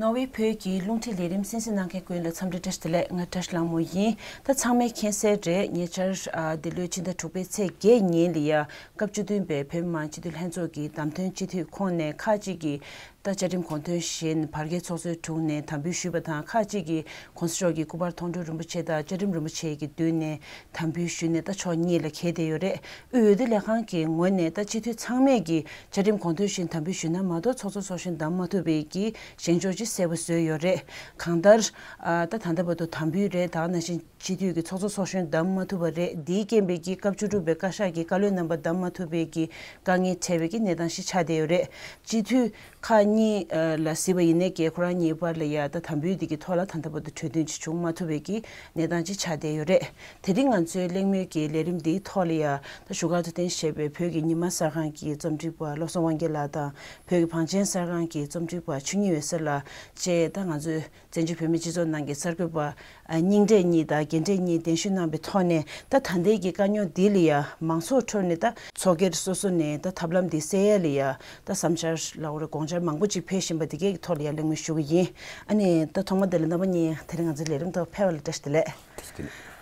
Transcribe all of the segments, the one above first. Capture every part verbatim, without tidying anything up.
ནོར་ཝེ་བོད་ཀྱི་རླུང་འཕྲིན་ལས་རིམ་གསན་གཟིགས་གནང་མཁན་ཀུན་ལ་འཚམས་འདྲི་བཀྲ་ཤིས་བདེ་ལེགས། ང་བཀྲ་ཤིས་ལྷ་མོ་ཡིན། ད་ཚང་མས་མཁྱེན་གསལ་རེད། ཉེ་ཆར་ཨ་འདི་ལོའི་ཕྱི་ཟླ་དྲུག་པའི་ཚེས་བརྒྱད་ཉིན་ལ་ཡ་སྐབས་བཅུ་བདུན་པའི་བོད་མི་མང་སྤྱི་འཐུས་ལྷན་ཚོགས་ཀྱི་བདམས་ཐོན་སྤྱི་འཐུས་ཁོངས་ནས་ཁག་ཅིག་གིས་ད་བཅའ་ཁྲིམས་གོ་སྟོན་བཞིན་བར་བརྒལ་ཚོགས་གཙོའི་དྲུང་ནས་དམ་འབུལ་ཞུས་པ་དང་། ཁག་ཅིག་གིས་གོང་ས་མཆོག་གི་སྐུ་པར་མཐོང་གྲོལ་རིན་པོ་ཆེ་དང་བཅའ་ཁྲིམས་རིན་པོ་ཆེ་གི་མདུན་ནས་དམ་འབུལ་ཞུས་ནས་ད་ཕྱོགས་གཉིས་ལ་གྱེས་བསྡད་ཡོད་རེད། དབུས་འོས་བསྡུ་ལས་ཁང་གི་ངོས་ནས་ད་སྤྱི་འཐུས་ཚང་མས་ཀྱིས་བཅའ་ཁྲིམས་གོ་སྟོན་བཞིན་དམ་འབུལ་ཞུས་ན་མ་གཏོགས་ཚོགས་གཙོ་ཚོགས་གཞོན་བདམས་མ་ཐུབ་པའི་གི་བཞེངས་ཕྱོགས་ཅིག་གསལ་པོ་བཟོས་ཡོད་རེད། གང་ལྟར་ཨ་ད་ད་ལྟ་བར་དུ་དམ་འབུལ་རེད། ད་ག་ནང་བཞིན་སྤྱི་འཐུས་ཀྱི་ཚོགས་གཙོ་ཚོགས་གཞོན་བདམས་མ་ཐུབ་པ་རེད། འདིའི་རྐྱེན་པས་ཀྱི་སྐབས་བཅུ་དྲུག་པའི་བཀའ་ཤག་གི་བཀའ་བློན་རྣམ་པ་བདམས་མ་ཐུབ་པའི་གི་དཀའ་ངལ་འཕྲད་པའི་གི་གནས་སྟངས་ཤིག་ཆགས་བསྡད་ཡོད་རེད། སྤྱི་འཐུས་ཁག་གཉིས་ལ་གཟིགས་པ་ཡིན་ནའི་ཀྱི་ཁོ་རང་གཉིས་བར་ལ་ཡ་ད་དམ་འབུལ་འདི་གི་ཐོག་ལ་ད་ལྟ་བར་དུ་གྲོས་མཐུན་ཅིག་བྱུང་མ་ཐུབ་པའི་གི་གནས་སྟངས་ཅིག་ཆགས་བསྡད་ཡོད་རེད། དེ་རིང་ང་ཚོའི་གླེང་མོལ་གྱི་ལས་རིམ་འདིའི་ཐོག་ལ་ཡ་ད་བཞུགས་སྒར་དུ་རྟེན་གཞི་བྱས་པའི་བོད་ཀྱི་ཉི་མ་གསར་ཁང་གི་རྩོམ་སྒྲིག་པ་བློ་བཟང་དབང་རྒྱལ་ལགས་དང་། བོད་ཀྱི་བང་ཆེན་གསར་ཁང་གི་རྩོམ་སྒྲིག་པ་ཆོས་ཉིད་འོད་ཟེར་ལགས་བཅས་ད་ང་ཚོའི་བཙན་བྱོལ་བོད་མིའི་སྤྱི་ཚོགས་ནང་གི་གསར་འགོད་པ་ཨ་རྙིང་གྲས་གཉིས་དང་རྒན་གྲས་གཉིས་གདན་ཞུ་གནང་བའི་ཐོག་ནས། ད་ད་ལྟའི་གི་དཀའ་རྙོག་འདི་ལ་ཡ་མང་ཚོགས་ཁྲོད་ནས་ད་ཚོགས་སྒེར་སོ་སོ་ནས་ད་ཐབས་ལམ་འདི་སེལ་ཡ་ལ་ཡ་ད་བསམ་འཆར་ལབ་དགོས་རེད། དགོངས་འཆར་མང་པོ་ཅིག་ཕེབས་བཞིན་པ་འདི་གའི་ཐོག་ལ་ཡ་གླེང་མོལ་ཞུ་གི་ཡིན། ཨ་ནི་ད་ཐོག་མ་དེ་ལ་རྣམ་པ་གཉིས་དེ་རིང་ང་ཚོའི་ལས་རིམ་ཐོག་ཕེབས་པ་ལ་བཀྲ་ཤིས་བདེ་ལེགས།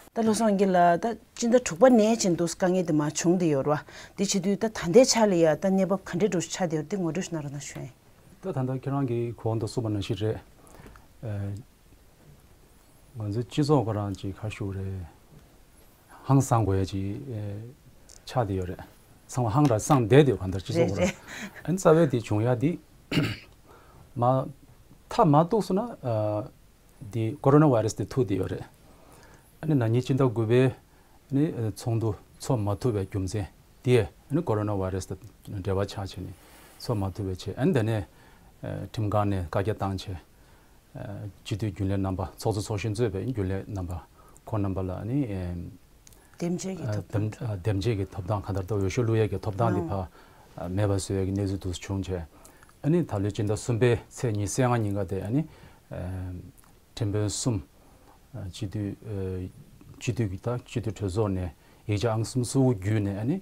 ད་བློ་བཟང་དབང་རྒྱལ་ལགས། ད་སྤྱི་ཟླ་དྲུག་པ་ནས་བྱས་འདུག་དཀའ་ངལ་འདི་མར་བྱུང་བསྡད་ཡོད་རེད་བ། འདི་བྱེད་དུས་ད་ད་ལྟའི་ཆ་ལ་ཡ་ད་གནས་བབ་ག་འདྲའི་འདྲ་ཆགས་བསྡད་ཡོད་རེད། འདི་ངོ་སྤྲོད་ཞིག་གནང་རོགས་གནང་ཞུ་ཡིན། ད་ད་ལྟ་ཁྱེད་རང་གིས་གོང་དུ་གསུངས་པ་ནང་བཞིན་རེད། ཨ་ང་ཚོའི་སྤྱི་ཚོགས་ཁོ་རང་ཅིག་ཁ་ཤུགས་རེད། ཧང་སང་དགོས་ཡ་ཅིག་ཨེ་ཆགས་བསྡད་ཡོད་རེད། ཚང་མ་ཧང་ར་སང་བསྡད་ཡོད། གང་ལྟར་སྤྱི་ཚོགས་རེད་ཁོ་རང་རེད། ཨ་ནི་རྩ་བའི་དེ་བྱུང་ཡ་དེ་མ་མཐའ་མ་གཏུགས་སོང་ན་ཨ་དེ་ཀོ་རོ་ན་བྷའི་རེ་སི་དེ་ཐུག་བསྡད་ཡོད་རེད། ཨ་ནི་ན་ནིང་སྤྱི་ཟླ་དགུ་པའི་ཨ་ནི་ཚོགས་འདུ་འཚོགས་མ་ཐུབ་པའི་རྒྱུ་མཚན་དེ་ཨ་ནི་ཀོ་རོ་ན་བྷའི་རེ་སི་དང་འབྲེལ་བ་ཆགས་བྱས་ནས་འཚོགས་མ་ཐུབ་པའི་ཆེད། ཨ་ནི་དེ་ནས་ཨ་ཁྲིམས་ཁང་ནས་བཀའ་རྒྱ་བཏང་བྱས། ཨ་སྤྱི་འཐུས་རྒྱུན་ལས་རྣམ་པ། ཚོགས་གཙོ་ཚོགས་གཞོན་གཙོས་པའི་རྒྱུན་ལས་རྣམ་པ་ཁོང་རྣམ་པ་ལ་ཨ་ནི་ཨེམ་འདེམས་བྱེད་ཀྱི་ཨ་ཐོབ་ཐང་། འདེམས་ཨ་འདེམས་བྱེད་ཀྱི་ཐོབ་ཐང་། གང་ལྟར་ད་འོས་ཤོག་བླུག་ཡས་ཀྱི་ཐོབ་ཐང་འདི་ཨང་ཕར་ཨ་མེད་པ་བཟོ་ཡས་ཀྱི་གནས་ཚུལ་འདུག་སེ་བྱུང་བྱས། ཨ་ནི་ད་ལོའི་སྤྱི་ཟླ་གསུམ་པའི་ཚེས་ཉི་ཤུ་རྩ་ལྔ་ཉིན་ཀ་དེ་ཨ་ནི་ཨེམ་ཁྲིམས་དཔོན་གསུམ། ཨ་སྤྱི་འཐུས་ཨ་སྤྱི་འཐུས་ཀྱི་ད་སྤྱི་འཐུས་གྲོས་ཚོགས་ནས་ཡིག་ཆ་ཨང་གསུམ་སོ་དགུ་བརྒྱུད་ནས་ཨ་ནི་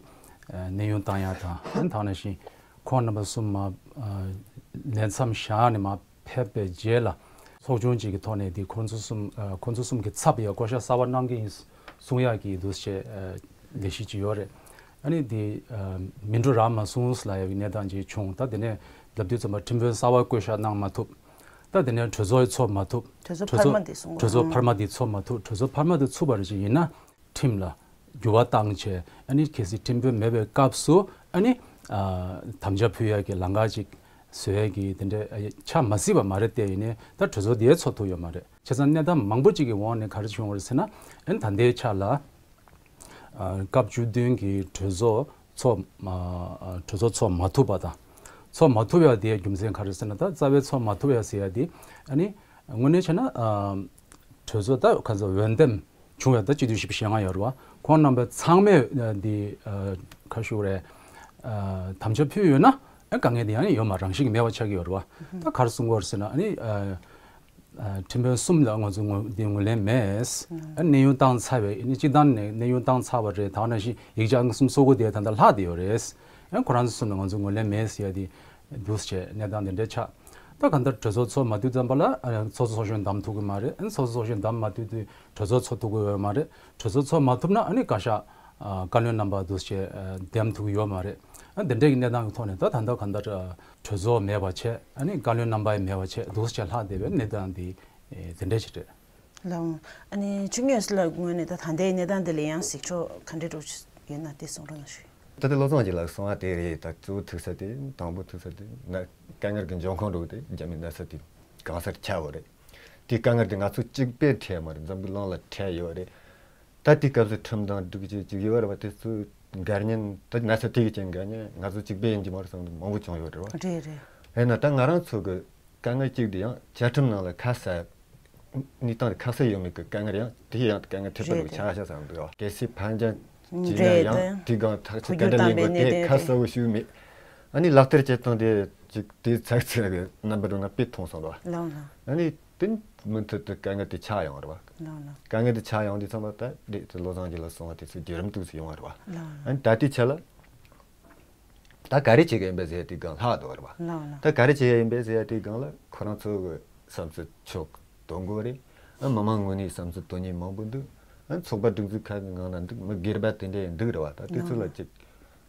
ཨ་གནས་དབྱུང་བཏང་ཡ་དང་། ཨ་ནི་ད་ག་ནང་བཞིན་ཁོང་རྣམ་པ་གསུམ་མ་ཨ་ལས་མཚམས་བཞག་ནས་མར་ཕེབས་པའི་རྗེས་ལ་ཚོགས་ཆུང་གཅིག་གི་ཐོག་ནས་འདི་ཁོང་ཚོ་གསུམ་ཨ་ཁོང་ཚོ་གསུམ་གྱི་ཚབ་ཡ་བསྐོ་བཞག་གསར་པ་གནང་གི་ཡིན་གསུང་ཡ་གི་འདུག་སེ་ཨ་ལས་གཞི་ཅིག་ཡོད་རེད། ཨ་ནི་འདི་ཨ་མི་འགྲོ་རག་མ་སོང་ལབ་ཡ་གི་གནས་སྟངས་ཅིག་བྱུང་། ད་དེ་ནས་ལབ་དུས་ཙམ་པ་ཁྲིམས་དཔོན་གསར་པ་བསྐོ་བཞག་གནང་མ་ཐུབ། ད་དེ་ནས་གྲོས་ཚོགས་ཚོགས་མ་ཐུབ། གྲོས་ཚོགས་འཕར་མ་འདི་གསུང་གྲོས་ཚོགས་འཕར་མ་འདི་ཚོགས་མ་ཐུབ། གྲོས་ཚོགས་འཕར་མ་འདི་ཚུགས་པ་རེད་ཅིག་ཡིན་ན་ཁྲིམས་ལ་འགྱུར་བ་བཏང་བྱས། ཨ་ནི་གལ་སྲིད་ཁྲིམས་དཔོན་མེད་པའི་སྐབས་སུ་ཨ་ནི་ཨ་དམ་བཅའ་ཕུལ་ཡ་གི་ལམ་ཁ་ཅིག་བཟོ་ཡ་གི་དེ་འདྲ་ཨ་ཆགས་མ་སྲིད་པ་མ་རེད་དེ། ཡིན་ནའི་ད་གྲོས་ཚོགས་འདི་ཚོགས་ཐུབ་ཡོད་མ་རེད། བྱས་ཙང་གནས་སྟངས་མང་པོ་ཅིག་གི་འོག་ནས་ག་རེ་བྱུང་བ་རེད་ཟེར་ན། ཨ་ནི་ད་ལྟའི་ཆ་ལ་ཨ་སྐབས་བཅུ་བདུན་གྱི་གྲོས་ཚོགས་ཚོགས་ཨ་གྲོས་ཚོགས་ཚོགས་མ་ཐུབ་པ་དང་། ཚོགས་མ་ཐུབ་ཡ་དེའི་རྒྱུ་མཚན་ག་རེ་ཟེར་ན། ད་རྩ་བའི་ཚོགས་མ་ཐུབ་ཡ་ཟེར་ཡ་དེ་ཨ་ནི་དངོས་གནས་བྱས་ན་ཨ་གྲོས་ཚོགས་ད་ག་ཚོད་འོས་འདེམས་བྱུང་ཡ་ད་སྤྱི་འཐུས་བཞི་བཅུ་ཞེ་ལྔ་ཡོད་རེད་བ། ཁོང་རྣམ་པ་ཚང་མས་ཨ་འདི་ཨ་ག་ཞུ་རེད། ཨ་དམ་བཅའ་ཕུལ་ཡོད་ན་ཨ་དཀའ་ངལ་དེ་ཡང་ཡོད་མ་རང་བཞིན་གྱི་མེད་པ་ཆགས་ཀྱི་ཡོད་རེད་བ། ད་ག་རེ་གསུང་གི་ཡོད་རེད་ཟེར་ན། ཨ་ནི་ཨ་ཨ་ཁྲིམས་དཔོན་གསུམ་ལ་ང་ཚོ་ངོས་འདི་ངོས་ལེན་མེད། ཨ་གནས་དབྱུང་བཏང་ཚར་བའི་ཨ་ནི་སྤྱི་བཏང་ནས་གནས་དབྱུང་བཏང་ཚར་བ་རེད། ད་ག་ནང་བཞིན་ཡིག་ཆ་ཨང་གསུམ་སོ་དགུ་དེ་ད་ལྟ་ལྷག་བསྡད་ཡོད་རེད། ཨ་ཁོ་རང་ཚོ་གསུམ་ལ་ང་ཚོ་ངོས་ལེན་མེད་ཟེར་ཡ་དེ་འདུག་སེ་གནས་སྟངས་དེ་འདྲ་ཆགས། ད་གང་ལྟར་གྲོས་ཚོགས་ཚོགས་མ་ཐུབ་ཙམ་པ་ལ་ཨ་ཚོགས་གཙོ་ཚོགས་གཞོན་བདམས་ཐུབ་ཀྱི་མ་རེད། ཨ་ཚོགས་གཙོ་ཚོགས་གཞོན་བདམས་མ་ཐུབ་དུས་གྲོས་ཚོགས་ཚོགས་ཐུབ་ཀྱི་ཡོད་མ་རེད། གྲོས་ཚོགས་ཚོགས་མ་ཐུབ་ན་ཨ་ནི་བཀའ་ཤག་ཨ་བཀའ་བློན་རྣམ་པ་འདུག་སེ་ཨ་འདེམས་ཐུབ་ཀྱི་ཡོད་མ་རེད། ཨ་འདི་འདྲའི་གི་གནས་སྟངས་ཀྱི་ཐོག་ནས་ད་ད་ལྟ་གང་ལྟར་ཨ་གྲོས་ཚོགས་མེད་པ་བྱས། ཨ་ནི་བཀའ་བློན་རྣམ་པ་ཡང་མེད་པ་བྱས། འདུག་སེ་ལྷག་བསྡད་པའི་གནས་སྟངས་འདི་ཨེ་དེ་འདྲ་ཞིག་རེད། ལགས་འོང་། ཨ་ནི་ཆོས་ཉིད་ལགས་ངོས་ནས་ད་ད་ལྟའི་གནས་སྟངས་འདི་ལ་ཡང་གཟིགས་ཕྱོགས་ག་འདྲ་འདྲ་ཡོད་ན་དེ་གསུང་རོགས་གནང་ཞུ། ད་ལྟ་བློ་བཟང་ལགས་གསུང་བ་དེ་རེད། ད་གཙོ་བོ་ཐུག་ས་དེ་དང་པོ་ཐུག་ས་དེ་ན་དཀའ་ངལ་གྱི་འབྱུང་ཁུངས་འདྲ་བོ་དེ་རྒྱ་མི་གནས་ས་དེ་གང་སར་ཆགས་ཡོད་རེད། དེའི་དཀའ་ངལ་དེ་ང་ཚོ་གཅིག་པས་འཕྲད་མ་རེད། འཛམ་བུའི་གླིང་ལ་འཕྲད་ཡོད་རེད། ད་དེའི་སྐབས་སུ་ཁྲིམས་དང་སྒྲིག་གཞི་ཅིག་ཡོད་རེད་བ། དེ་ཚོའི་འགལ་ཉེན་ད་གནས་ས་དེ་གི་ཅན་འགལ་ཉེན་ང་ཚོ་གཅིག་པས་ཡིན་གྱི་མ་རེད་བསམ་གྱི་མང་པོ་བྱུང་ཡོད་རེད་བ། རེད་རེད། ཡིན་ན་ད་ང་རང་ཚོ་གི་དཀའ་ངལ་གཅིག་དེ་ཡང་བཅའ་ཁྲིམས་ནང་ལ་ཁ་གསལ་གནས་སྟངས་དེ་ཁ་གསལ་ཡོད་མེད་ཀྱི་དཀའ་ངལ། ཡང་དེ་ཡང་དཀའ་ངལ་འཕྲད་པ་རེད་ཆགས་ཤག་བསམ་འདུག་བ། གལ་སྲིད་ཕན་ཆད་བྱས་ན་རེད། ཡང་དེ་དེའི་སྒང་ཐག་གཅོད་ག་འདྲ་ཡིན་དགོས་དེ་ཁ་གསལ་པོ་ཞིག་མེད། ཨ་ནི་ལག་བསྟར་བྱེད་སྟངས་དེ་ཅིག་དེ་ཚགས་ཚུད་གི་རྣམ་པ་འདྲ་ང་དཔེ་མཐོང་སོང་རེད་བ། ལགས་ལགས། ཨ་ནི་དེ་མུ་མཐུད་དུ་དཀའ་ངལ་དེ་ཆགས་ཡོང་རེད་བ། ལགས་ལགས། དཀའ་ངལ་དེ་ཆགས་ཡོང་དུས་ཙམ་པ་ད་དེ་བློ་བཟང་རྒྱལ་ལགས་གསུང་བ་དེ་ཚོ་བརྒྱུད་རིམ་དུ་ཡོང་བ་རེད་བ། ལགས་ལགས། ཨ་ནི་ད་ལྟའི་ཆ་ལ་ད་ག་རེ་བྱེད་ཀྱི་ཡིན་པས་ཟེར་དེའི་སྒང་ལྷག་འདུག་རེད་བ། ལགས་ལགས། ད་ག་རེ་བྱེད་ཀྱི་ཡིན་པས་ཟེར་དེའི་སྒང་ལ་ཁོ་རང་ཚོ་གི་ བསམ་ཚུལ་ཆོག་འདོན་དགོས་རེད། ཨ་མི་མང་ངོས་ནས་བསམ་ཚུལ་འདོན་མཁན་མང་པོ་འདུག་ཨ་ཚོགས་པ་སྒྲིག་འཛུགས་ཁག་གི་ནང་ན་འདུག་མི་སྒེར་པ་དེ་འདྲ་ཡང་འདུག་རེད་བ། ད་དེ་ཚོ་ལ་ཅིག་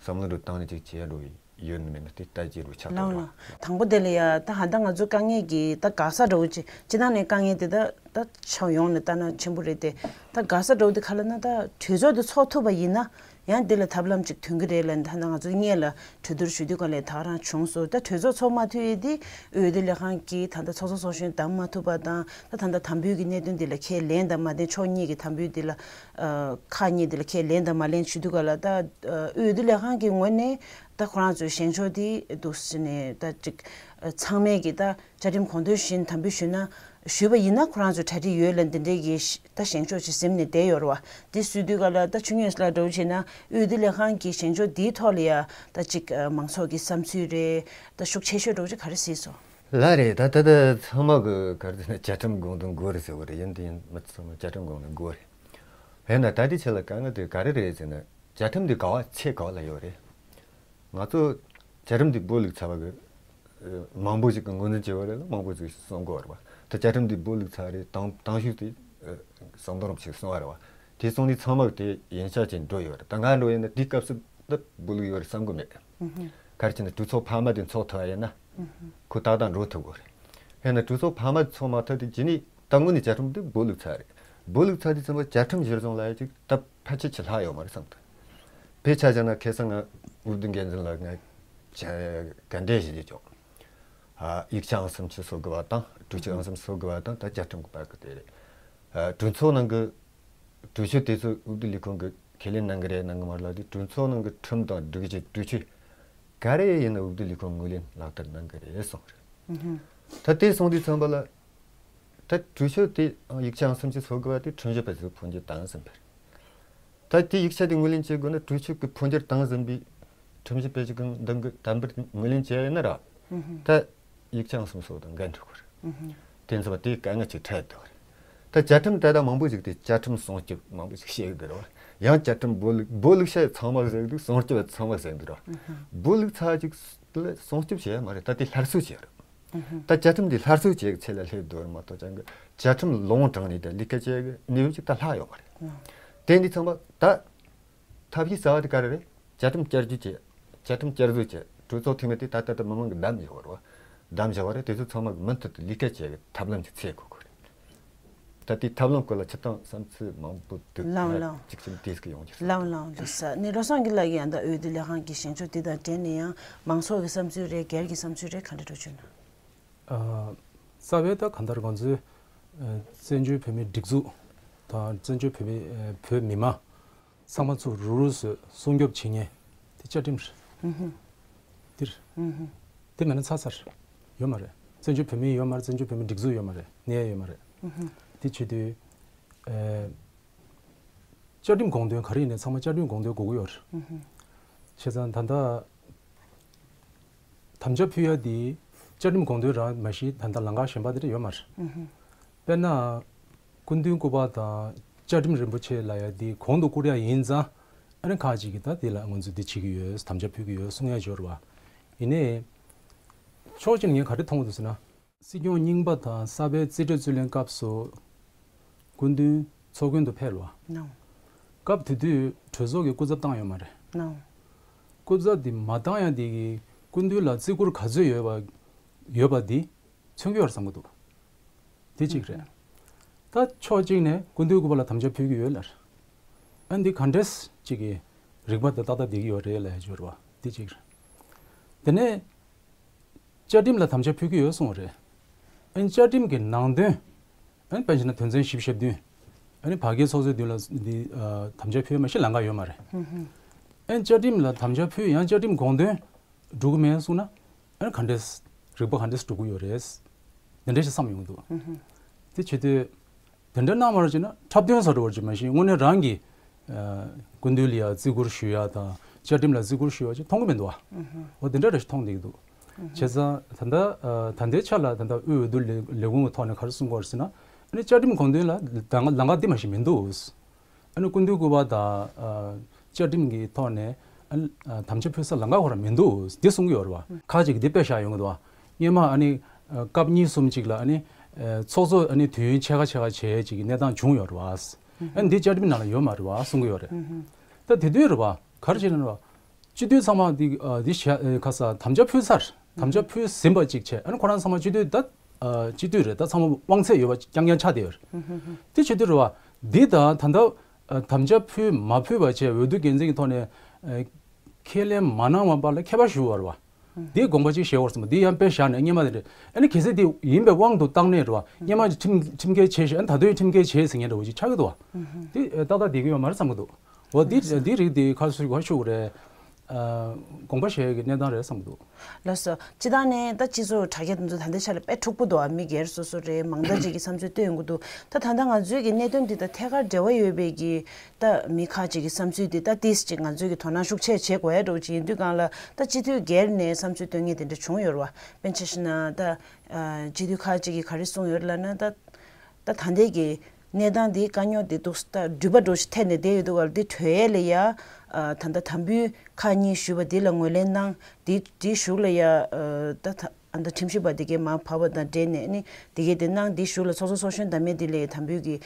བསམ་བློ་འདྲ་བཏང་ནས་ཅིག་བྱེད་འགྲོ་ཡི་ཡོད་ནི་མེད་ནི་དེ་ལྟ་ཅི་རུ་ཆགས་ལགས་འདུག་ལགས། དང་པོ་དེ་ལ་ཡ་ད་ཧ་ད་ང་ཚོ་དཀའ་ངལ་གྱི་ད་དགའ་ས་འདྲ་བོ་ཅིག་སྤྱི་བཏང་ནས་དཀའ་ངལ་དེ་ད་ད་ཕྱོགས་ཡོངས་ནས་ལྟ་ན་ཆེན་པོ་རེད་དེ། ད་དགའ་ས་འདྲ་བོ་དེ་ག་ལ་ན་ད་གྲོས་ཚོགས་དེ་ཚོགས་ཐུབ་པ་ཡིན་ན་ཡང་དེ་ལ་ཐབས་ལམ་ཅིག་ཐོན་གི་རེད་ལབ། ད་ང་ཚོ་སྔོན་ལ་གྲོས་བསྡུར་ཞུ་དུས་ག་ལ་ད་ག་རང་བྱུང་སོང་། ད་གྲོས་ཚོགས་ཚོགས་མ་ཐུབ་ཡས་དེ་འོས་བསྡུ་ལས་ཁང་གིས་ད་ད་ཚོགས་གཙོ་ཚོགས་གཞོན་བདམས་མ་ཐུབ་པ་དང་། ད་ད་ད་དམ་འབུལ་གྱི་གནད་དོན་དེ་ལ་ཁས་ལེན་དང་མ་ལེན། ཕྱོགས་གཉིས་ཀྱི་དམ་འབུལ་དེ་ལ་ཨ་ཁག་གཉིས་དེ་ལ་ཁས་ལེན་དང་མ་ལེན་ཞུ་དུས་ག་ལ་ད་ཨ་འོས་བསྡུ་ལས་ཁང་གི་ངོས་ནས་ད་ཁོ་རང་ཚོའི་བཞེངས་ཕྱོགས་དེ་འདུག་ཟེར་ནས་ད་ཅིག་ཨ་ཚང་མས་ཀྱི་ད་བཅའ་ཁྲིམས་དགོངས་དོན་བཞིན་དམ་འབུལ་ཞུས་ན་ཞུས་པ་ཡིན་ན་ཁོ་རང་ཚོའི་གྲ་སྒྲིག་ཡོད་ལབ་འདི་འདྲའི་གི་ད་བཞེངས་ཕྱོགས་ཅིག་ཟིན་ནས་བསྡད་ཡོད་རེད་བ། དེ་སུས་དུས་ག་ལ་ད་ཆུ་ངོས་ལ་འགྲོ་བྱས་ན་འོས་བསྡུ་ལས་ཁང་གི་བཞེངས་ཕྱོགས་འདིའི་ཐོག་ལ་ཡ་ད་ཅིག་ཨ་མང་ཚོགས་ཀྱི་བསམ་ཚུལ་རེད། ད་ཤུགས་ཆེ་ཤོས་འགྲོ་ཅིག་ག་རེ་གཟིགས་སོང་། ལགས་རེད། ད་ད་ད་ཚང་མ་གི་ག་རེ་ཟེར་ན་བཅའ་ཁྲིམས་དགོངས་དོན་དགོས་རེད་ཟེར་བ་རེད། ཡིན་དུས་ཡིན་མི་ཚང་མ་བཅའ་ཁྲིམས་དགོངས་དོན་དགོས་རེད། ཡིན་ན་ད་ལྟའི་ཆ་ལ་དཀའ་ངལ་དེ་ག་རེ་རེད་ཟེར་ན་བཅའ་ཁྲིམས་འདི་ག་བ་ཚད་ག་བ་ལ་ཡོད་རེད། ང་ཚོ་བཅའ་ཁྲིམས་འདི་སྦོ་ལུག་ཚ་བ་གི་ཨ་མང་པོ་ཞིག་གི་ངོས་འཛིན་བྱས་པ་རེད་ལ་མང་པོ་ཞིག་གསུང་གི་ཡོད་རེད་བ། ད་བཅའ་ཁྲིམས་འདི་སྦོ་ལུག་ཚ་རེད། དང་དང་ཤོས་དེ་ཨ་ཟམ་གདོང་རིན་པོ་ཆེས་གསུང་བ་རེད་བ། དེ་གསུང་དུས་ཚང་མ་གི་དེ་ཡིན་ཤག་ཅིག་འགྲོ་ཡོད་རེད། ད་ང་འགྲོ་ཡིན་ན་དེའི་སྐབས་སུ་ད་སྦོ་ལུག་ཡོད་རེད་བསམ་གི་མེད། ག་རེ་བྱས་ན་གྲོས་ཚོགས་འཕར་མ་དེ་འཚོགས་ཐུབ་པ་ཡིན་ན་ཁོ་ཏག་ཏག་འགྲོ་ཐུབ་གི་རེད། ཡིན་ན་གྲོས་ཚོགས་འཕར་མ་ཚོགས་མ་ཐུབ་དུས་རྗེས་ནས་ད་དངོས་གནས་བཅའ་ཁྲིམས་དེ་སྦོ་ལུག་ཚ་རེད། སྦོ་ལུག་ཚ་དུས་ཙམ་པ་བཅའ་ཁྲིམས་གཞིར་བཟུང་ལ་ཡ་ཅིག་ད་ཕལ་ཆེར་ཅིག་ལྷག་ཡོད་མ་རེད་བསམ་གི་འདུག་དཔེ་ཆ་བཞག་ན་ཁ་སང་ང་འོས་བསྡུ་འགན་འཛིན་ལ་ང་ག་འདྲས་ཞིག་བྱས་ཀྱང་ཡིག་ཆ་ཨང་སུམ་ཅུ་སོ་དགུ་བ་དང་གྲོས་ཆོད་ཨང་སུམ་ཅུ་སོ་དགུ་བ་དང་ད་བཅའ་ཁྲིམས་ཀྱི་བར་གྱི་དེ་རེད། གྲོས་ཚོགས་ནང་གི་གྲོས་ཆོད་དེ་ཚོ་འོས་བསྡུ་ལས་ཁུངས་ཀྱིས་ཁས་ལེན་གནང་གི་རེད་གནང་གི་མ་རེད་ལབ་དུས་གྲོས་ཚོགས་ནང་གི་ཁྲིམས་དང་སྒྲིག་གཞི་གྲོས་ཆོད་ག་རེ་ཡིན་ན་འོས་བསྡུ་ལས་ཁུངས་ངོས་ལེན་ལག་བསྟར་གནང་གི་རེད་གསུངས་རེད། ད་དེ་གསུངས་དུས་ཙམ་པ་ལ་ད་གྲོས་ཆོད་དེ་ཡིག་ཆ་ཨང་སུམ་ཅུ་སོ་དགུ་བ་དེ་ཁྲིམས་ཞིབ་པ་ཚོས་འཕོ་འགྱུར་བཏང་ཟིན་པ་རེད། ད་དེ་ཡིག་ཆ་དེ་ངོས་ལེན་བྱེད་དགོས་ན་གྲོས་ཆོད་ཀྱི་འཕོ་འགྱུར་བཏང་ཟིན་པའི་ཁྲིམས་ཞིབ་པས་ཅིག་གི་འདང་གི་དམ་པར་ངོས་ལེན་བྱས་ཡོད་ན་ར། ད་ཡིག་ཆ་ཨང་སུམ་ཅུ་སོ་དགུ་དང་འགལ་འགྲོ་གི་རེད། དེ་ཚོ་དེ་དཀའ་ངལ་ཅིག་འཕྲད་འདུག་རེད། ད་བཅའ་ཁྲིམས་ད་ལྟ་མང་པོ་ཞིག་དེ་བཅའ་ཁྲིམས་སྲུང་སྐྱོབ་མང་པོ་ཞིག་བཤད་གི་འདུག་རེད་བ། ཡང་བཅའ་ཁྲིམས་སྦོ་ལུག་སྦོ་ལུག་བཤད་ཚང་མ་ཟེར་གི་འདུག་སྲུང་སྐྱོབ་ཚང་མ་ཟེར་གི་འདུག་རེད་བ། སྦོ་ལུག་ཚ་ཅིག་ལ་སྲུང་སྐྱོབ་བྱས་ཡ་མ་རེད། ད་དེ་སླར་གསོ་བྱས་རེད། ད་བཅའ་ཁྲིམས་འདི་སླར་གསོ་བྱེད་ཀྱི་ཆེད་ལ་སླེབས་འདུག་མ་གཏོགས་ཅང་གི་བཅའ་ཁྲིམས་ལུང་དྲངས་ནས་ད་ལས་ཀ་བྱེད་ཀྱི་གནས་བབ་ཅིག་ད་ལྷག་ཡོད་མ་རེད། དེ་འདི་ཚང་མ་ད་ཐབས་ཤེས་གསར་བ་དེ་ག་རེ་རེད། བཅའ་ཁྲིམས་བསྐྱར་བཅོས་བྱེད། བཅའ་ཁྲིམས་བསྐྱར་བཟོ་བྱེད། གྲོས་ཚོགས་འཐུས་མི་དེ་ད་ལྟ་ད་མི་མང་གི་བདམས་བཞག་པ་རེད་བ། བདམས་བཞག་པ་རེད། དེ་ཚོ་ཚང་མ་གི་མུ་མཐུད་དུ་ལས་ཀ་བྱེད་ཀྱི་ཐབས་ལམ་ཅིག་འཚོལ་དགོས་ཀྱི་རེད། ད་དེའི་ཐབས་ལམ་སྐོར་ལ་སྤྱིར་བཏང་བསམ་ཚུལ་མང་པོ་འདུག་ལགས་ལགས། གཅིག་གཅིག་དེས་ཀྱི་ཡོང་རྒྱུ་རེད། ལགས་ལགས་འདུག་ས་ནི་བློ་བཟང་གི་ལགས་ཀྱི་ཡང་ད་འོས་བསྡུ་ལས་ཁང་གི་བཞེངས་ཕྱོགས་འདི་དང་འབྲེལ་ནས་ཡང་མང་ཚོགས་ཀྱི་བསམ་ཚུལ་རེད། སྒེར་གྱི་བསམ་ཚུལ་རེད། ག་འདྲ་འགྲོ་བྱུང་ན། ཨ། རྩ་བའི་ད་གང་ལྟར་ང་ཚོའི་ཨ་བཙན་བྱོལ་བོད་མིའི་སྒྲིག་འཛུགས་དང་བཙན་བྱོལ་བོད་མི་ཨ་བོད་མི་མང་ཚང་མ་ཚུར་རུག་རུག་བཟོས་སྲུང་སྐྱོབ་བྱེད་མཁན་དེ་བཅའ་ཁྲིམས་རེད། ཧུམ་ཧུམ། འདིར། ཧུམ་ཧུམ། དེ་མེད་ན་ཚར་ཚར་ཡོད་མ་རེད། བཙན་བྱོལ་བོད་མི་ཡོད་མ་རེད། བཙན་བྱོལ་བོད་མིའི་སྒྲིག་འཛུགས་ཡོད་མ་རེད། གནས་ཡོད་མ་རེད། ཧུམ་ཧུམ། དེ་བྱེད་དུས་ཨ། བཅའ་ཁྲིམས་དགོངས་དོན་ག་རེ་ཡིན་ནའི་ཚང་མ་བཅའ་ཁྲིམས་དགོངས་དོན་དགོས་ཀྱི་ཡོད་རེད། ཧུམ་ཧུམ། བྱས་ཙང་ད་ལྟ་དམ་བཅའ་ཕུལ་ཡ་དེ་བཅའ་ཁྲིམས་དགོངས་དོན་རང་མ་གཞི་ད་ལྟ་ལམ་ཁ་གཞན་པ་དེ་འདྲ་ཡོད་མ་རེད། ཧུམ་ཧུམ། དཔེར་ན། སྐུ་མདུན་སྐུ་པར་དང་བཅའ་ཁྲིམས་རིན་པོ་ཆེ་ལབ་ཡ་དེ་གོང་དུ་བཀུར་ཡ་ཡིན་ཙང་། ཨ་ནི་ཁག་ཅིག་གིས་ད་དེ་ལ་ང་ཚོས་འདི་བྱེད་ཀྱི་ཡོད། དམ་བཅའ་ཕུལ་གྱི་ཡོད་གསུང་ཡ་ཡོད་རེད་བ། ཡིན་ནའི། ཕྱོགས་གཅིག་ནས་ངས་ག་རེ་མཐོང་གི་འདུག་ཟེར་ན། སྲིད་སྐྱོང་རྙིང་པ་དང་གསར་པའི་རྩིས་སྤྲོད་རྩིས་ལེན་སྐབས་སུ་སྐུ་མདུན་ཚོགས་མགོན་དུ་ཕེབས་རེད་བ། ནའོ། སྐབས་དེ་དུས་གྲོས་ཚོགས་ཀྱི་སྐུ་ཚབ་བཏང་ཡོད་མ་རེད། ནའོ། སྐུ་ཚབ་དེ་མ་བཏང་ཡ་དེ་གིས་སྐུ་མདུན་ལ་བརྩི་བཀུར་ག་ཚོད་ཡོད་པ་ཡོད་པ་དེ་མཚོན་གྱི་ཡོད་རེད་བསམ་གྱི་འདུག་དེ་གཅིག་རེད། ད་ཕྱོགས་གཅིག་ནས་སྐུ་མདུན་སྐུ་པར་ལ་དམ་བཅའ་ཕུལ་གྱི་ཡོད་ལར། ཨ་འདི་ག་འདྲས་གཅིག་གི་རིག་པ་དང་ཏག་ཏག་བསྡད་ཀྱི་ཡོད་རེད་ལབ་ཡ་ཅིག་ཡོད་རེད་བ། དེ་གཅིག་རེད། དེ་ནས་བཅའ་ཁྲིམས་ལ་དམ་བཅའ་ཕུལ་གྱི་ཡོད་གསུངས་པ་རེད། ཨ་ནི་བཅའ་ཁྲིམས་ཀྱི་ནང་དོན། ཨ་ནི་དཔེར་བྱས་ན་དོན་ཚན་བཞི་བཅུ་ཞེ་བདུན། ཨ་ནི་བར་བརྒལ་ཚོགས་གཙོའི་མདུན་ལ་འདི་ཨ་དམ་བཅའ་ཕུལ་མ་གཞི་ལམ་ཁ་ཡོད་མ་རེད། ཨ་ནི་བཅའ་ཁྲིམས་ལ་དམ་བཅའ་ཕུལ་ཡང་བཅའ་ཁྲིམས་དགོངས་དོན་འགྲུབ་ཀྱི་མེད་གསུངས་ན། ཨ་ནི་ག་འདྲས་རིག་པ་ག་འདྲས་འགྲུབ་ཀྱི་ཡོད་རེད། དེ་འདྲས་ཞིག་བསམ་ཡོང་གི་འདུག་དེ་བྱེད་དུས། དེ་འདྲ་གནང་མ་རོགས་བྱས་ན་འཁྲབ་སྟོན་བཟོ་འདྲ་བོ་ཅིག་མ་གཞི་དངོས་གནས་རང་གི་ཨ་སྐུ་མདུན་ལ་ཡ་བརྩི་བཀུར་ཞུ་ཡ་དང་བཅའ་ཁྲིམས་ལ་བརྩི་བཀུར་ཞུ་ཡ་ཅིག་མཐོང་གི་མི་འདུག་བ། འོ་དེ་འདྲ་རེ་ཞིག་མཐོང་བསྡད་ཀྱི་འདུག་བྱས་ཙང་ད་ལྟ་ཨ་ད་ལྟའི་ཆ་ལ་ད་ལྟ་དབུས་འོས་བསྡུ་ལས་ལས་ཁུངས་ཀྱི་ཐོག་ནས་ག་རེ་གསུང་གི་ཡོད་རེད་ཟེར་ན། ཨ་ནི་བཅའ་ཁྲིམས་དགོངས་དོན་ལ་ལམ་ཁ་ལམ་ཁ་འདི་མ་གཞི་མི་འདུག་ཨ་ནི་སྐུ་མདུན་སྐུ་པར་དང་ཨ་བཅའ་ཁྲིམས་ཀྱི་ཐོག་ནས་ཨ་ཨ་དམ་བཅའ་ཕུལ་ས་ལམ་ཁ་ཁོ་རང་མི་འདུག་འདི་གསུང་གི་ཡོད་རེད་བ། ཁག་ཅིག་གིས་འདི་དཔེ་བཞག་ཡོང་གི་འདུག་བ། སྔོན་མ་ཨ་ནི་ཨ་སྐབས་གཉིས་གསུམ་ཅིག་ལ་ཨ་ནི་ ཚོགས་གཙོ་ཨ་ནི་དུས་ཡུན་ཕྱེད་ཀ་ཕྱེད་ཀ་བྱས་ཅིག་གི་གནས་སྟངས་བྱུང་ཡོད་རེད་བ། ཨ་ནི་འདི་བཅའ་ཁྲིམས་ནང་ལ་ཡོད་མ་རེད་བ་གསུང་གི་ཡོད་རེད། ད་དེ་དུས་རེད་བ་ག་རེ་བྱས་ན་རེད་བ། སྤྱི་འཐུས་ཚང་མ་འདི་ཨ་འདི་བྱས་ཨ་ཁ་ས་དམ་བཅའ་ཕུལ་ཚར། དམ་བཅའ་ཕུལ་ཟིན་པ་ཅིག་བྱས། ཨ་ནི་ཁོ་རང་ཚང་མ་སྤྱི་འཐུས་ད་ཨ་སྤྱི་འཐུས་རེད། ད་ཚང་མ་དབང་ཚད་ཡོད་པ་རྐྱང་རྐྱང་ཆགས་བསྡད་ཡོད་རེད། དེ་བྱེད་དུས་རེད་བ། འདི་དང་ད་ལྟ་ཨ་དམ་བཅའ་ཕུལ་མ་ཕུལ་བ་བྱས་འོས་བསྡུ་འགན་འཛིན་གྱི་ཐོག་ནས་ཨ་ཁས་ལེན་མ་གནང་བ་བར་ལ་ཁྱད་པར་ཞུ་བ་རེད་བ། འདིའི་དགོངས་པ་ཅིག་བཞེས་དགོས་སམ། འདི་ཡང་དཔེ་བཞག་ནས་སྔོན་མ་དེ་འདྲ་ཨ་ནི་གལ་སྲིད་འདི་ཡིན་པའི་དབང་དུ་བཏང་ནས་རེད་བ། སྔོན་མ་ཁྲིམས་ཁྲིམས་འགལ་བྱས་ཤག་ཨ་ནི་ད་དུང་ཁྲིམས་འགལ་བྱས་ཟེར་མཁན་འདྲ་བོ་ཅིག་ཆགས་ཀྱི་འདུག་བ། འདི་ཏག་ཏག་བསྡད་ཀྱི་ཡོད་མ་རེད་བསམ་གྱི་འདུག་འོ་འདི་འདི་རིགས་འདི་ག་ཚོད་ག་ཤུགས་རེད། ཨ་དགོངས་པ་བཞེས་ཀྱི་གནས་སྟངས་རེད་བསམ་གྱི་འདུག་ལགས་སོ། སྤྱི་བཏང་ནས་ད་སྤྱི་ཚོགས་དྲ་རྒྱ་དེ་ཚོ་ད་ལྟའི་ཆ་ལ་དཔེ་འཁྲུག་པོ་འདུག་ཨ་མི་སྒེར་སོ་སོ་རེད། མང་དག་ཅིག་གིས་བསམ་ཚུལ་བཏོན་ཡོང་གི་འདུག་ད་ད་ལྟ་ང་ཚོའི་གི་གནད་དོན་འདི་དང་ཐད་ཀར་འབྲེལ་བ་ཡོད་པའི་གི་ད་མི་ཁག་ཅིག་གི་བསམ་ཚུལ་འདི་ད་ཏིས་ཅིག་ང་ཚོའི་གི་དོ་སྣང་ཤུགས་ཆེ་བྱེད་དགོས་ཡ་འདྲ་བོ་ཅིག་ཡིན་དུས་སྒང་ལ། ད་སྤྱི་འཐུས་སྒེར་ནས་བསམ་ཚུལ་བཏོན་མཁན་དེ་འདྲ་བྱུང་ཡོད་རེད་བ། དཔེར་ན་ཆ་བཞག་ན་ད་ཨ་སྤྱི་འཐུས་ཁག་ཅིག་གིས་ག་རེ་གསུངས་ཡོད་ལབ་ན། ད་ད་ད་ལྟའི་གི་གནས་སྟངས་འདི་དཀའ་རྙོག་འདི་འདུག་ད་འགྲུལ་པ་འགྲོ་ཞིག་ཐད་ནས་བསྡད་ཡོད་འདུག་ག་ལ། འདི་གྲོལ་ཡས་ལ་ཡ་ཨ་ད་ལྟ་དམ་འབུལ་ཁག་གཉིས་ཞུས་པ་འདི་ལ་ངོས་ལེན་གནང་། འདི་འདི་གཞུག་ལ་ཡ་ཨ་ད་ད་ཨ་ད་ཁྲིམས་ཞིབ་པ་འདི་གའི་མར་བབས་པ་དང་འབྲེལ་ནས་ནི་འདི་གའི་འདི་གནང་། འདི་གཞུག་ལ་ཚོགས་གཙོ་ཚོགས་གཞོན་འདེམས་མཁན་འདི་ལ་དམ་འབུལ་གྱི་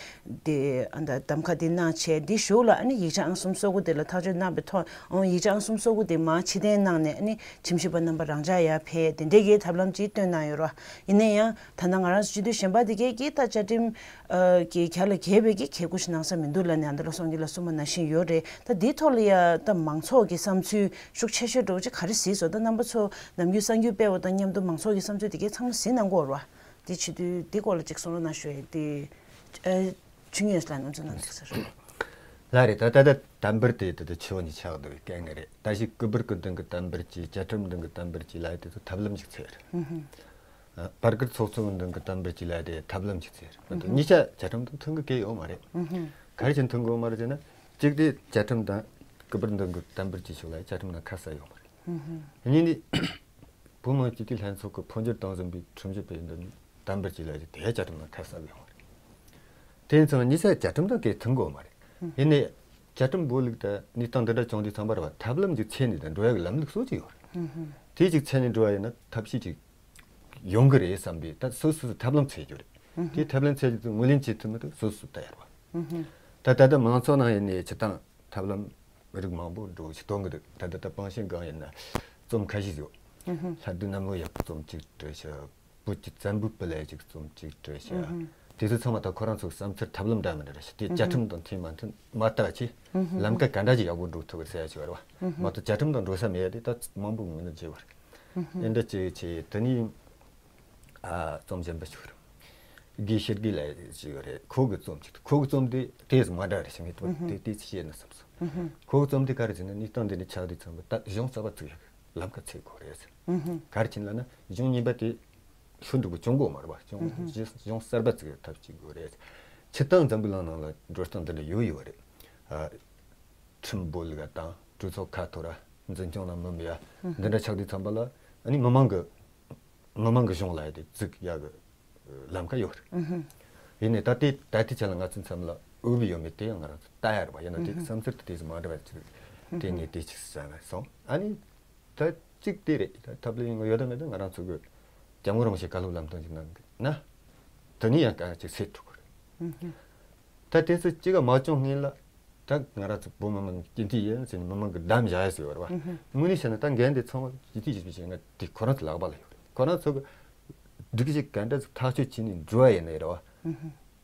འདི་ཨ་ད་གདམ་ཁ་འདི་གནང་བྱས། འདི་གཞུག་ལ་ཨ་ནི་ཡིག་ཆ་ཨང་གསུམ་སོ་དགུ་འདི་ལ་ཐག་གཅོད་གནང་པའི་ཐོག་ཨང་ཡིག་ཆ་ཨང་གསུམ་སོ་དགུ་འདི་མར་ཕྱིར་འཐེན་གནང་ནས་ཨ་ནི་ཁྲིམས་ཞིབ་པ་རྣམ་པ་རང་འཇགས་ཡར་ཕེབས་དེ་འདྲའི་གི་ཐབས་ལམ་ཅིག་བཏོན་གནང་ཡོད་རེད་བ། ཡིན་ན་ཡང་། ད་ལྟ་ང་རང་ཚོ་སྤྱི་འཐུས་གཞན་པ་དེ་གས་ཀྱིས་ད་བཅའ་ཁྲིམས་ཨ་གི་རྒྱ་ལ་གས་པའི་གི་གལ་དགོས་ཤིག་གནང་ས་མི་འདུག་ལབ་ནས་ཨ་ད་བློ་བཟང་གིས་ལ་གསུངས་པ་ནང་བཞིན་ཡོད་རེད། ད་འདིའི་ཐོག་ལ་ཡ་ད་མང་ཚོགས་ཀྱི་བསམ་ཚུལ་ཤུགས་ཆེ་ཤོས་འདྲ་བོ་ཅིག་ག་རེ་གཟིགས་སོང་། ད་རྣམ་པ་ཚོ་ནམ་རྒྱུན་གསར་འགྱུར་སྤེལ་བ་དང་མཉམ་དུ་མང་ཚོགས་ཀྱི་བསམ་ཚུལ་དེ་གས་ཚང་མ་གཟིགས་གནང་གི་ཡོད་རེད་བ། དེ་བྱེད་དུས་འདི་སྐོར་ལ་ཅིག་གསུང་རོགས་གནང་ཞུ་ཡས་དེ་ཨ་ཆོས་ཉིད་ལགས་རྣམ་ཚོ་གནང་འདུག་ཟེར། ལགས་རེད། ད་ད་ལྟ་དམ་པར་དེ་ད་ལྟ་ཆོས་ཉིད་ཆགས་འདུག་པའི་སྐད་ངན་རེད། ད་ཞིག་ཀི་པར་གི་མདུན་གི་དམ་པར་གྱིས། བཅའ་ཁྲིམས་མདུན་གི་དམ་པར་གྱིས་ལབ་ཡས་དེ་ཚོ་ཐབས་ལམ་ཞིག་འཚོལ་རེད། ཨ་བར་བརྒལ་ཚོགས་གཙོའི་མདུན་གྱི་དམ་པར་གྱིས་ལབ་དེ་ཐབས་ལམ་ཞིག་ཟེར། ད་དུང་གཉིས་ཆ་བཅའ་ཁྲིམས་དང་མཐུན་གི་གི་ཡོད་མ་རེད། ག་རེ་བྱས་མཐུན་གི་ཡོད་མ་རེད་ཟེར་ན། གཅིག་དེ་བཅའ་ཁྲིམས་དང་ཀི་པར་མདུན་གྱི་དམ་པར་གྱིས་ཞིག་ལ་བཅའ་ཁྲིམས་ནང་ཁ་གསལ་ཡོད་མ་རེད། གཉིས་ནི་བོད་མི་སྤྱི་འཐུས་ལྷན་ཚོགས་ཀྱི་འཕོ་འགྱུར་བཏང་ཟིན་པའི་ཁྲིམས་ཞིབ་པའི་མདུན་དམ་པར་གྱིས་ལབ་དེ་བཅའ་ཁྲིམས་ནང་ཁ་གསལ་ཡོད་མ་རེད། དེ་ཡིན་ཙང་གཉིས་ཆ་བཅའ་ཁྲིམས་དང་གི་མཐུན་གི་ཡོད་མ་རེད། ཡིན་ནའི་བཅའ་ཁྲིམས་བོད་ལུགས་དང་གནས་སྟངས་འདི་འདྲ་བྱུང་དུས་ཙམ་པ་རེད་བ། ཐབས་ལམ་ཅིག་འཚོལ་ནས་ད་འགྲོ་ཡག་གི་ལམ་ལུགས་སྲོལ་ཅིག་ཡོད་རེད། དེ་ཅིག་འཚོལ་ནས་འགྲོ་བ་ཡིན་ན་ཐབས་ཤེས་ཅིག་ཡོང་གི་རེད་བསམ་པའི་ད་སོ་སོས་ཐབས་ལམ་འཚོལ་རྒྱུ་རེད། དེའི་ཐབས་ལམ་འཚོལ་རྒྱུ་དེ་ངོས་ལེན་བྱེད་ཐུབ་མི་ཐུབ་སོ་སོས་ལྟ་ཡག་རེད་བ། ད་ད་ལྟ་མང་ཚོགས་ནང་ཡིན་ནའི་སྤྱིར་བཏང་ཐབས་ལམ་རིགས་མང་པོ་འགྲོ་ཞིག་སྟོན་གི་འདུག་ད་ལྟ་ད་སྤང་ཤིང་སྒང་ཡིན་ན་རྩོམ་ཁ་ཤས་ཡོད། ལྷ་སྡེ་གནམ་ལོ་ཡག་པོ་རྩོམ་གཅིག་བྲིས་ཤག་བོད་ཀྱི་བཙན་པོའི་སྤུ་ལས་ཅིག་རྩོམ་གཅིག་བྲིས་ཤག་དེ་ཚོ་ཚང་མ་ད་ཁོ་རང་ཚོའི་བསམ་ཚུལ་ཐབས་ལམ་འདྲ་མི་འདྲ་རེད་ཤག་དེ་བཅའ་ཁྲིམས་དང་མཐུན་མ་མཐུན་མ་ལྟ་བ་ཆེ། ལམ་ཀ་ག་འདྲ་ཅིག་ཡག་པོ་འགྲོ་ཐུབ་ཀྱི་རེད་ཟེར་ཡ་ཅིག་ཡོད་རེད་བ། མ་གཏོགས་བཅའ་ཁྲིམས་དང་འགྲོ་ས་མེད་ཡ་དེ་ད་མང་པོ་ངོས་འཛིན་བྱས་པ་རེད། ཨེ་འདྲ་ཅིག་བྱས་དེ་ནས་ཨ་རྩོམ་གཞན་པ་ཞིག་རེད། དགེ་ཤེས་དགེ་ལ་ཞིག་རེད། ཁོ་གི་རྩོམ་ཅིག་ཁོ་གི་རྩོམ་དེ་དེས་མ་འདྲ་རེད་ཤག་ངས་དེ་དེ་ཅིག་བཤད་ན་བསམ་སོང་། ཁོ་གི་རྩོམ་དེ་ག་རེ་ཟེར་ན་གནས་སྟངས་འདི་ནས་ཆགས་དུས་ཙམ་པ་ད་གཞུང་གསར་པ་བཙུགས་ཡག་ལམ་ཁ་འཚོལ་དགོས་རེད་ཟེར། ག་རེ་བྱས་ན་ལབ་ན་གཞུང་གཉིས་པ་དེ་ཤུགས་འགྲོ་གི་བྱུང་དགོས་མ་རེད་བ། གཞུང་གཞུང་གསར་པ་བཙུགས་ཡག་ཐབས་བྱེད་དགོས་རེད། སྤྱིར་བཏང་འཛམ་བུ་གླིང་ནང་ལ་འགྲོ་སྟངས་འདི་འདྲ་ཡོད་ཡོད་རེད། ཨ་ཁྲིམས་བོད་ལུགས་དང་གྲོས་ཚོགས་ཁ་འཐོར་ར་འཛིན་སྐྱོང་ལ་མི་མི་ཡ་འདི་འདྲ་ཆགས་དུས་ཙམ་པ་ལ་ཨ་ནི་མི་མང་གི་མི་མང་གི་གཞུང་ལ་ཡ་དེ་བཙུགས་ཡག་གི་ལམ་ཁ་ཡོད་རེད། ཡིན་ནའི་ད་ལྟའི་ད་ལྟའི་ཆ་ལ་ང་ཚོའི་མཚམས་ལ་འོས་བབ་ཡོད་མེད་དེ་ཡང་ང་རང་ཚོ་ལྟ་ཡ་རེད་བ། ཡིན་ན་དེ་བསམ་ཚུལ་དེ་དེ་ཚོ་མ་འདྲ་བ་ཅིག་རེད། དེ་ངས་དེ་ཅིག་བསམ་སོང་། ཨ་ནི་ད་གཅིག་དེ་རེད། ད་ཐབས་ལམ་ཡོད་དང་མེད་དང་ང་རང་ཚོ་གི་སྐྱབས་མགོན་རིན་པོ་ཆེ་བཀའ་སློབ་ལམ་སྟོན་ཅིག་གནང་གི་ན་དེ་ནས་ཡང་གང་ཅིག་སེལ་ཐུབ་གི་རེད། ད་དེ་ཚོ་གཅིག་ག་མ་བྱུང་སྔོན་ལ་ད་ང་རང་ཚོ་བོད་མི་མང་གི་སྤྱི་འཐུས་ཡིན་ཟེར་ནས་མི་མང་གི་འདམ་བཞག་ཡ་ཟེར་བ་རེད་བ། དངོས་གནས་བཤད་ན་ད་འགན་དེ་ཚང་མ་སྤྱི་འཐུས་ཞིག་བྱས་ང་དེ་ཁོ་རང་ཚོ་ལག་པ་ལ་ཡོད་རེད། ཁོ་རང་ཚོ་གི་སྒྲིག་གཞི་ག་འདྲ་ཚོ་ཐག་གཅོད་བྱས་ནས་འགྲོ་བ་ཡིན་ནའི་རེད་བ།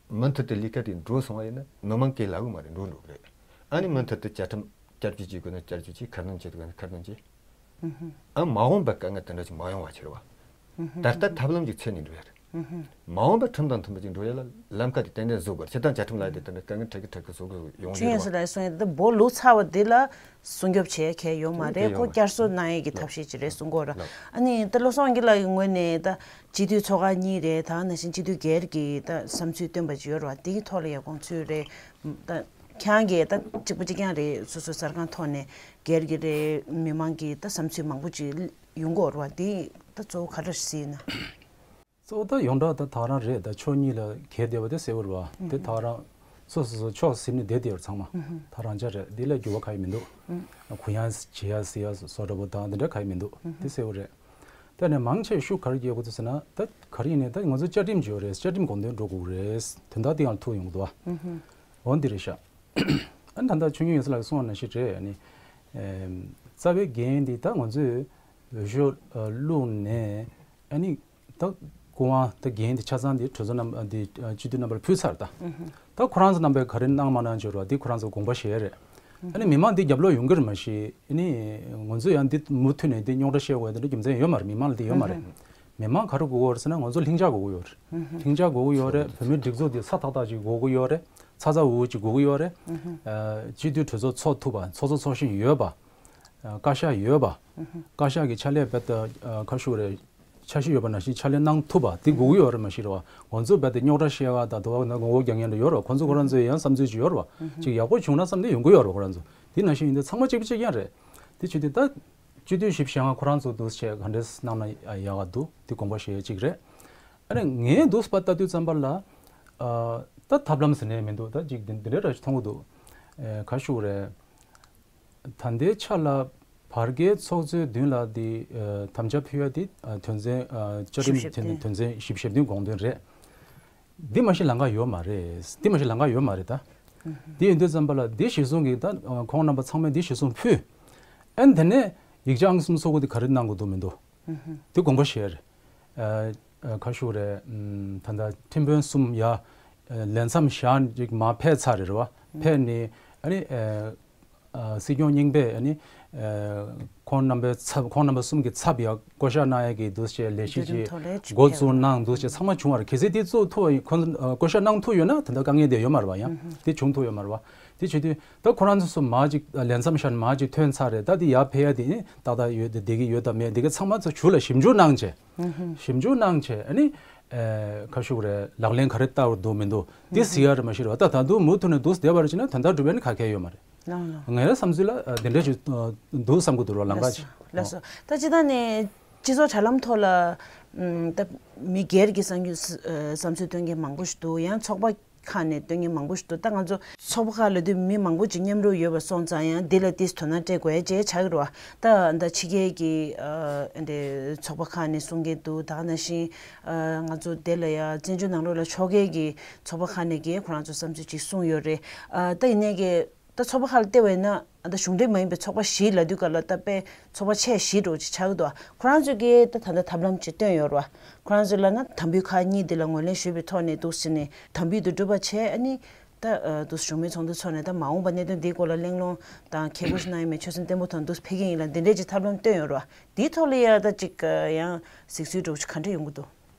མུ་མཐུད་དུ་ལས་ཀ་དེ་འགྲོ་སོང་བ་ཡིན་ན་མི་མང་གི་ལག་པ་མ་རེད། འགྲོ་འགྲོ་གི་རེད། ཨ་ནི་མུ་མཐུད་དུ་བཅའ་ཁྲིམས་བསྐྱར་བཅོས་བྱེད་དགོས་ན་བསྐྱར་བཅོས་བྱེད། ཁ་སྣོན་བྱེད་དགོས་ན་ཁ་སྣོན་བྱེད། ཨ་མ་འོངས་པ་དཀའ་ངལ་དེ་འདྲ་ཞིག་མ་ཡོང་བ་བྱེད་རེད་བ། ད་ལྟ་ཐབས་ལམ་ཅིག་འཚོལ་ནས་འགྲོ་ཡ་རེད། མ་འོངས་པ་ཁྲིམས་དང་མཐུན་པ་ཅིག་འགྲོ་ཡ་ལ་ལམ་ཁ་དེ་ཏན་ཏན་བཟོ་དགོས་རེད། སྤྱིར་བཏང་བཅའ་ཁྲིམས་ལབ་ཡ་དེ་ད་ནི་དཀའ་ངལ་འཕྲད་ཀྱི་འཕྲད་ཀྱི་བཟོ་དགོས་ཡོང་གི་ཆོས་ཡིན་ཟེར་རེད་བ། ལ་སོང་ཡ་ད་བོད་ལུགས་ཚ་བ་འདི་ལ་སྲུང་སྐྱོབ་བྱེད་མཁན་ཡོད་མ་རེད། ཁོ་བསྐྱར་གསོ་གནང་ཡས་ཀྱི་ཐབས་ཤེས་ཅིག་རེད་གསུང་གི་ཡོད་རེད། ཨ་ནི་ད་བློ་བཟང་གི་ལགས་ཀྱི་ངོས་ནས་ད་སྤྱི་འཐུས་ཚོགས་ཁག་གཉིས་རེད། ད་ནང་བཞིན་སྤྱི་འཐུས་སྒེར་གྱི་ད་བསམ་ཚུལ་བཏོན་པ་ཅིག་ཡོད་རེད་བ། དེ་གི་ཐོག་ལ་ཡ་དགོངས་ཚུལ་རེད། ད་ཁྱེད་རང་གིས་ད་གཅིག་པ་གཅིག་རྐྱང་རེད། སོ་སོའི་གསར་ཁང་ཐོག་ནས་སྒེར་གྱི་རེད། མི་མང་གི་ད་བསམ་ཚུལ་མང་པོ་ཅིག་ཡོང་གི་ཡོད་རེད་བ། དེ་ད་གཙོ་བོ་ག་རེ་གཟིགས་ན། གཙོ་བོ་ད་ཡོངས་གྲགས་ད་ད་རང་རེད། ད་ཕྱོགས་གཉིས་ལ་གྱེས་བསྡད་པ་དེ་གསལ་པོ་རེད་བ། དེ་ད་རང་སོ་སོ་སོ་ཕྱོགས་ཟིན་ནས་བསྡད་བསྡད་ཡོད་རེད་ཚང་མ། ད་རང་ཅག་རེད། འདི་ལ་འགྱུར་བ་གང་ཡང་མི་འདུག་གུ་ཡངས་བྱེད་ཡ་ཟེར་ཡ་བཟོ་འདྲ་པོ་དང་འདི་འདྲ་གང་ཡང་མི་འདུག་དེ་གསལ་པོ་རེད། ད་ནས་མང་ཆེ་ཤུགས་ག་རེ་རྒྱག་དགོས་འདུག་ཟེར་ན། ད་ག་རེ་ཡིན་ནའི་ད་ང་ཚོ་བཅའ་ཁྲིམས་ཅིག་ཡོད་རེད། བཅའ་ཁྲིམས་དགོངས་དོན་འགྲོ་དགོས་རེད། དོན་དག་དེ་ཡང་ཐུག་ཡོང་གི་འདུག་བ། འོ་འདི་རེད་ཤག་ཨ་ནི་ད་ལྟ་ཆོས་ཉིད་ཡོད་ས་ལགས་གསུངས་པ་ནང་བཞིན་རེད། ཨ་ནི་ཨེམ་རྩ་བའི་འགན་འདི་ད་ང་ཚོས་འོས་ཤོག་ཨ་བླུགས་ནས། ཨ་ནི་ད་སྐུ་དབང་ད་འགན་འདི་ཆ་ཚང་འདི་གྲོས་ཚོགས་རྣམ་འདི་ཨ་སྤྱི་འཐུས་རྣམ་པར་ཕུལ་ཚར་ད། ད་ཁོ་རང་ཚོ་རྣམ་པས་ག་རེ་གནང་མ་གནང་ཅིག་ཡོད་རེད་བ། འདི་ཁོ་རང་ཚོ་དགོངས་པ་བཞེས་རེད། ཨ་ནི་མི་མང་འདི་རྒྱབ་ལོགས་ཡོང་གི་རེད་མ་གཞི། ཨ་ནི་ང་ཚོ་ཡང་འདི་མུ་མཐུད་ནས་འདི་རྙོག་དྲ་བཤད་དགོས་དེ་འདྲ་རྒྱུ་མཚན་ཡོད་མ་རེད། མི་མང་ལ་འདི་ཡོད་མ་རེད། མི་མང་ག་རེ་དགོས་ཀྱི་ཡོད་རེད་ཟེར་ན། ང་ཚོ་ལྷིང་འཇགས་དགོས་ཀྱི་ཡོད་རེད། ལྷིང་འཇགས་དགོས་ཀྱི་ཡོད་རེད། བོད་མིའི་སྒྲིག་འཛུགས་འདི་ཚ་ཐག་ཐག་ཅིག་དགོས་ཀྱི་ཡོད་རེད། ཚ་ཚ་འུར་འུར་ཅིག་དགོས་ཀྱི་ཡོད་རེད། ཨ་སྤྱི་འཐུས་གྲོས་ཚོགས་ཚོགས་ཐུབ་པ། ཚོགས་གཙོ་ཚོགས་གཞོན་ཡོད་པ། ཨ་བཀའ་ཤག་ཡོད་པ། བཀའ་ཤག་གི་ཕྱག་ལས་རྦད་དེ་ཨ་ཁ་ཤུགས་རེ་འཆར་གཞི་ཡོད་པ་ནང་བཞིན་ཕྱག་ལས་གནང་ཐུབ་པ་དེ་དགོས་ཀྱི་ཡོད་རེད་མ་གཞི་རེད་བ། ང་ཚོ་རྦད་དེ་རྙོག་དྲ་བཤད་ཡ་དང་དོ་བ་ངོ་རྒོལ་རྒྱག་མཁན་རེ་ཡོད་རེད་བ། ཁོ་ཚོ་ཁོ་རང་ཚོའི་ཡང་བསམ་ཚུལ་ཅིག་ཡོད་རེད་བ། ཅིག་ཡག་པོ་བྱུང་ན་བསམ་དེ་ཡོང་གི་ཡོད་རེད་བ། ཁོ་རང་ཚོ་དེ་ནང་བཞིན་ཡིན་དུས་ཚང་མ་གཅིག་པ་གཅིག་རྐྱང་རེད། དེ་བྱེད་དུས་ད་སྤྱི་འཐུས་བཞི་བཅུ་ཞེ་ལྔ་ཁོ་རང་ཚོ་འདུག་བྱས་ག་འདྲས་གནང་ན་ཡག་ག་འདུག་དེ་དགོངས་པ་བཞེས་ཡ་གཅིག་རེད། ཨ་ནི་ངས་འདུག་པ་ལྟ་དུས་ཙམ་པ་ལ་ཨ་ད་ཐབས་ལམ་ཟེར་ནས་མི་འདུག་ད་ཅིག་འདི་འདི་འདྲས་ར་ཞིག་མཐོང་གི་འདུག་ཨེ་ག་ཞུ་རེད། ད་ལྟའི་ཆ་ལ་བར་བརྒལ་ཚོགས་གཙོའི་མདུན་ལ་དེ་ཨ་དམ་བཅའ་ཕུལ་ཡ་དེ་ཨ་དོན་ཚན་ཨ་བཅའ་ཁྲིམས་བཞི་བཅུ་ཞེ་བདུན། དོན་ཚན་བཞི་བཅུ་ཞེ་བདུན་དགོངས་དོན་རེད། འདི་མ་གཞི་ལམ་ཁ་ཡོད་མ་རེད། འདི་མ་གཞི་ལམ་ཁ་ཡོད་མ་རེད་ད། འདི་ཡིན་དུས་ཙམ་པ་ལ་འདི་གཞིར་བཟུང་གིས་ད་ཁོང་རྣམ་པ་ཚང་མས་འདི་གཞིར་བཟུང་ཕུལ། ཨན་དེ་ནས་ཡིག་ཆ་ཨང་གསུམ་སོགས་དེ་ག་རེ་གནང་དགོས་འདུག་མི་འདུག་འདི་དགོངས་པ་བཞེས་རེད། ཨ་ཨ་ཁ་ཤུགས་རེད། ཨམ་ད་ལྟ་ཁྲིམས་དཔོན་གསུམ་ཡ་ཨ་ལས་མཚམས་བཞག་ཅིག་མར་ཕེབས་ཚར་རེད་རེད་བ། ཕེབས་ནས་ཨ་ནི་ཨ་ཨ་སྲིད་སྐྱོང་རྙིང་པས་ཨ་ནི་ཨ་ཁོང་རྣམ་པའི་ཚབ། ཁོང་རྣམ་པ་གསུམ་གྱི་ཚབ་ཡ་བསྐོ་བཞག་གནང་ཡ་གི་འདུག་སེ་ལས་གཞི་ཅིག་འགོ་བཙུགས་གནང་འདུག་སེ་ཚང་མ་བྱུང་བ་རེད། གལ་སྲིད་དེ་གཙོ་ཐུབ་པ་ཡིན། ཁོང་ཨ་བསྐོ་བཞག་གནང་ཐུབ་ཡོད་ན་དེ་འདྲ་དཀའ་ངལ་དེ་ཡོད་མ་རེད་བ། ཡང་དེ་བྱུང་ཐུབ་ཡོད་མ་རེད་བ། དེ་བྱེད་དུས་ད་ཁོ་རང་ཚོ་མར་ཅིག་ལས་མཚམས་བཞག་ནས་མར་ཅིག་ཐོན་ཚར་རེད། ད་དེ་ཡར་ཕེབས་ཡ་དེ་ཏག་ཏག་ཡོད་དེ་བསྡད་ཀྱི་ཡོད་དམ་མེད་དེ་ག་ཚང་མ་ཚོ་ཞུ་ལ་ཞིབ་འཇུག་གནང་བྱས། ཞིབ་འཇུག་གནང་བྱས་ཨ་ནི་ཨེ་ཁ་ཤུགས་རེད། ལག་ལེན་ག་རེ་བསྟར་འདུག་མི་འདུག་དེ་གཟིགས་ཡ་རེད་མ་གཞི་རེད་བ། ད་ད་དུང་མུ་མཐུད་ནས་འདུག་བསྡད་པ་རེད་བྱས་ན་དོན་དག་འགྲུབ་ཡ་ནི་ག་གེ་ཡོད་མ་རེད། ལགས་ལགས། ངའི་བསམ་ཚུལ་ལ་ཨ་དེ་འདྲ་ཞིག་ཨ་འདུག་བསམ་གྱི་འདུག་རོ། ལམ་ཁ་ཅིག་ལགས་སོ། ད་སྤྱིར་བཏང་ནས་སྤྱི་ཚོགས་དྲ་ལམ་ཐོག་ལ་ཨམ་ད་མི་སྒེར་གྱི་བསམ་རྒྱུ་བསམ་ཚུལ་སྟོན་མཁན་མང་པོ་ཞིག་འདུག་ཡང་ཚོགས་པ་ཁག་ནས་སྟོན་མཁན་མང་པོ་ཞིག་འདུག་ད་ང་ཚོ་ཚོགས་པ་ཁག་ལབ་དུས་མི་མང་པོ་ཅིག་མཉམ་རུབ་ཡོད་པ་སོང་ཙང་ཡང་འདི་ལ་ཏིས་དོ་སྣང་སྤྲད་དགོས་ཡ་ཅིག་ཆགས་ཀྱི་རེད་བ། ད་ད་ཕྱི་རྒྱལ་གྱི་ཨ་འདི་ཚོགས་པ་ཁག་ནས་གསུང་མཁན་འདུག་ད་ག་ནང་བཞིན་ཨ་ང་ཚོ་འདི་ལ་ཡ་བཙན་བྱོལ་ནང་ལོགས་ལ་ཕྱོགས་འགལ་གྱི་ཚོགས་པ་ཁག་ནས་ཀྱི་ཁོ་རང་ཚོ་བསམ་ཚུལ་ཅིག་གསུངས་ཡོད་རེད། ཨ་ད་ཡིན་ནའི་ཀྱི་ད་ཚོགས་པ་ཁག་ལ་བལྟས་པ་ཡིན་ན་ད་གཞུང་འབྲེལ་མ་ཡིན་པའི་ཚོགས་པ་བཞི་ལབ་དུས་སྐབས་ལ་ད་དཔེ་ཚོགས་པ་ཆེ་བཞི་འདྲ་བོ་ཅིག་ཆགས་ཀྱི་འདུག་ཁོ་རང་ཚོས་ཀྱིས་ད་ད་ལྟ་ཐབས་ལམ་ཅིག་བཏོན་ཡོད་རེད་བ། ཁོ་རང་ཚོས་ལབ་ན་དམ་འབུལ་ཁག་གཉིས་འདི་ལ་ངོས་ལེན་ཞུས་པའི་ཐོག་ནས་འདུག་ཟེར་ནས་དམ་འབུལ་དེ་འགྲུབ་པ་བྱས། ཨ་ནི་ད་འདུག་གཞུང་མིན་ཚོགས་འདུ་ཚོགས་ནས་ད་མ་འོངས་པ་གནད་དོན་འདིའི་སྐོར་ལ་གླེང་སློང་དང་ཁྱད་པར་ཞིག་གནང་ཡོད་མེད་ཆོད་སེམས་བརྟན་པོ་དང་འདུག་ཕེབས་ཀྱི་ཡིན་ལབ་འདི་འདྲས་ཅིག་ཐབས་ལམ་བཏོན་ཡོད་རེད་བ། འདིའི་ཐོག་ལ་ཡ་ད་ཅིག་ཡང་གཟིགས་ཚུལ་འདྲ་བོ་ཅིག་ག་འདྲས་ཡོང་གི་འདུག་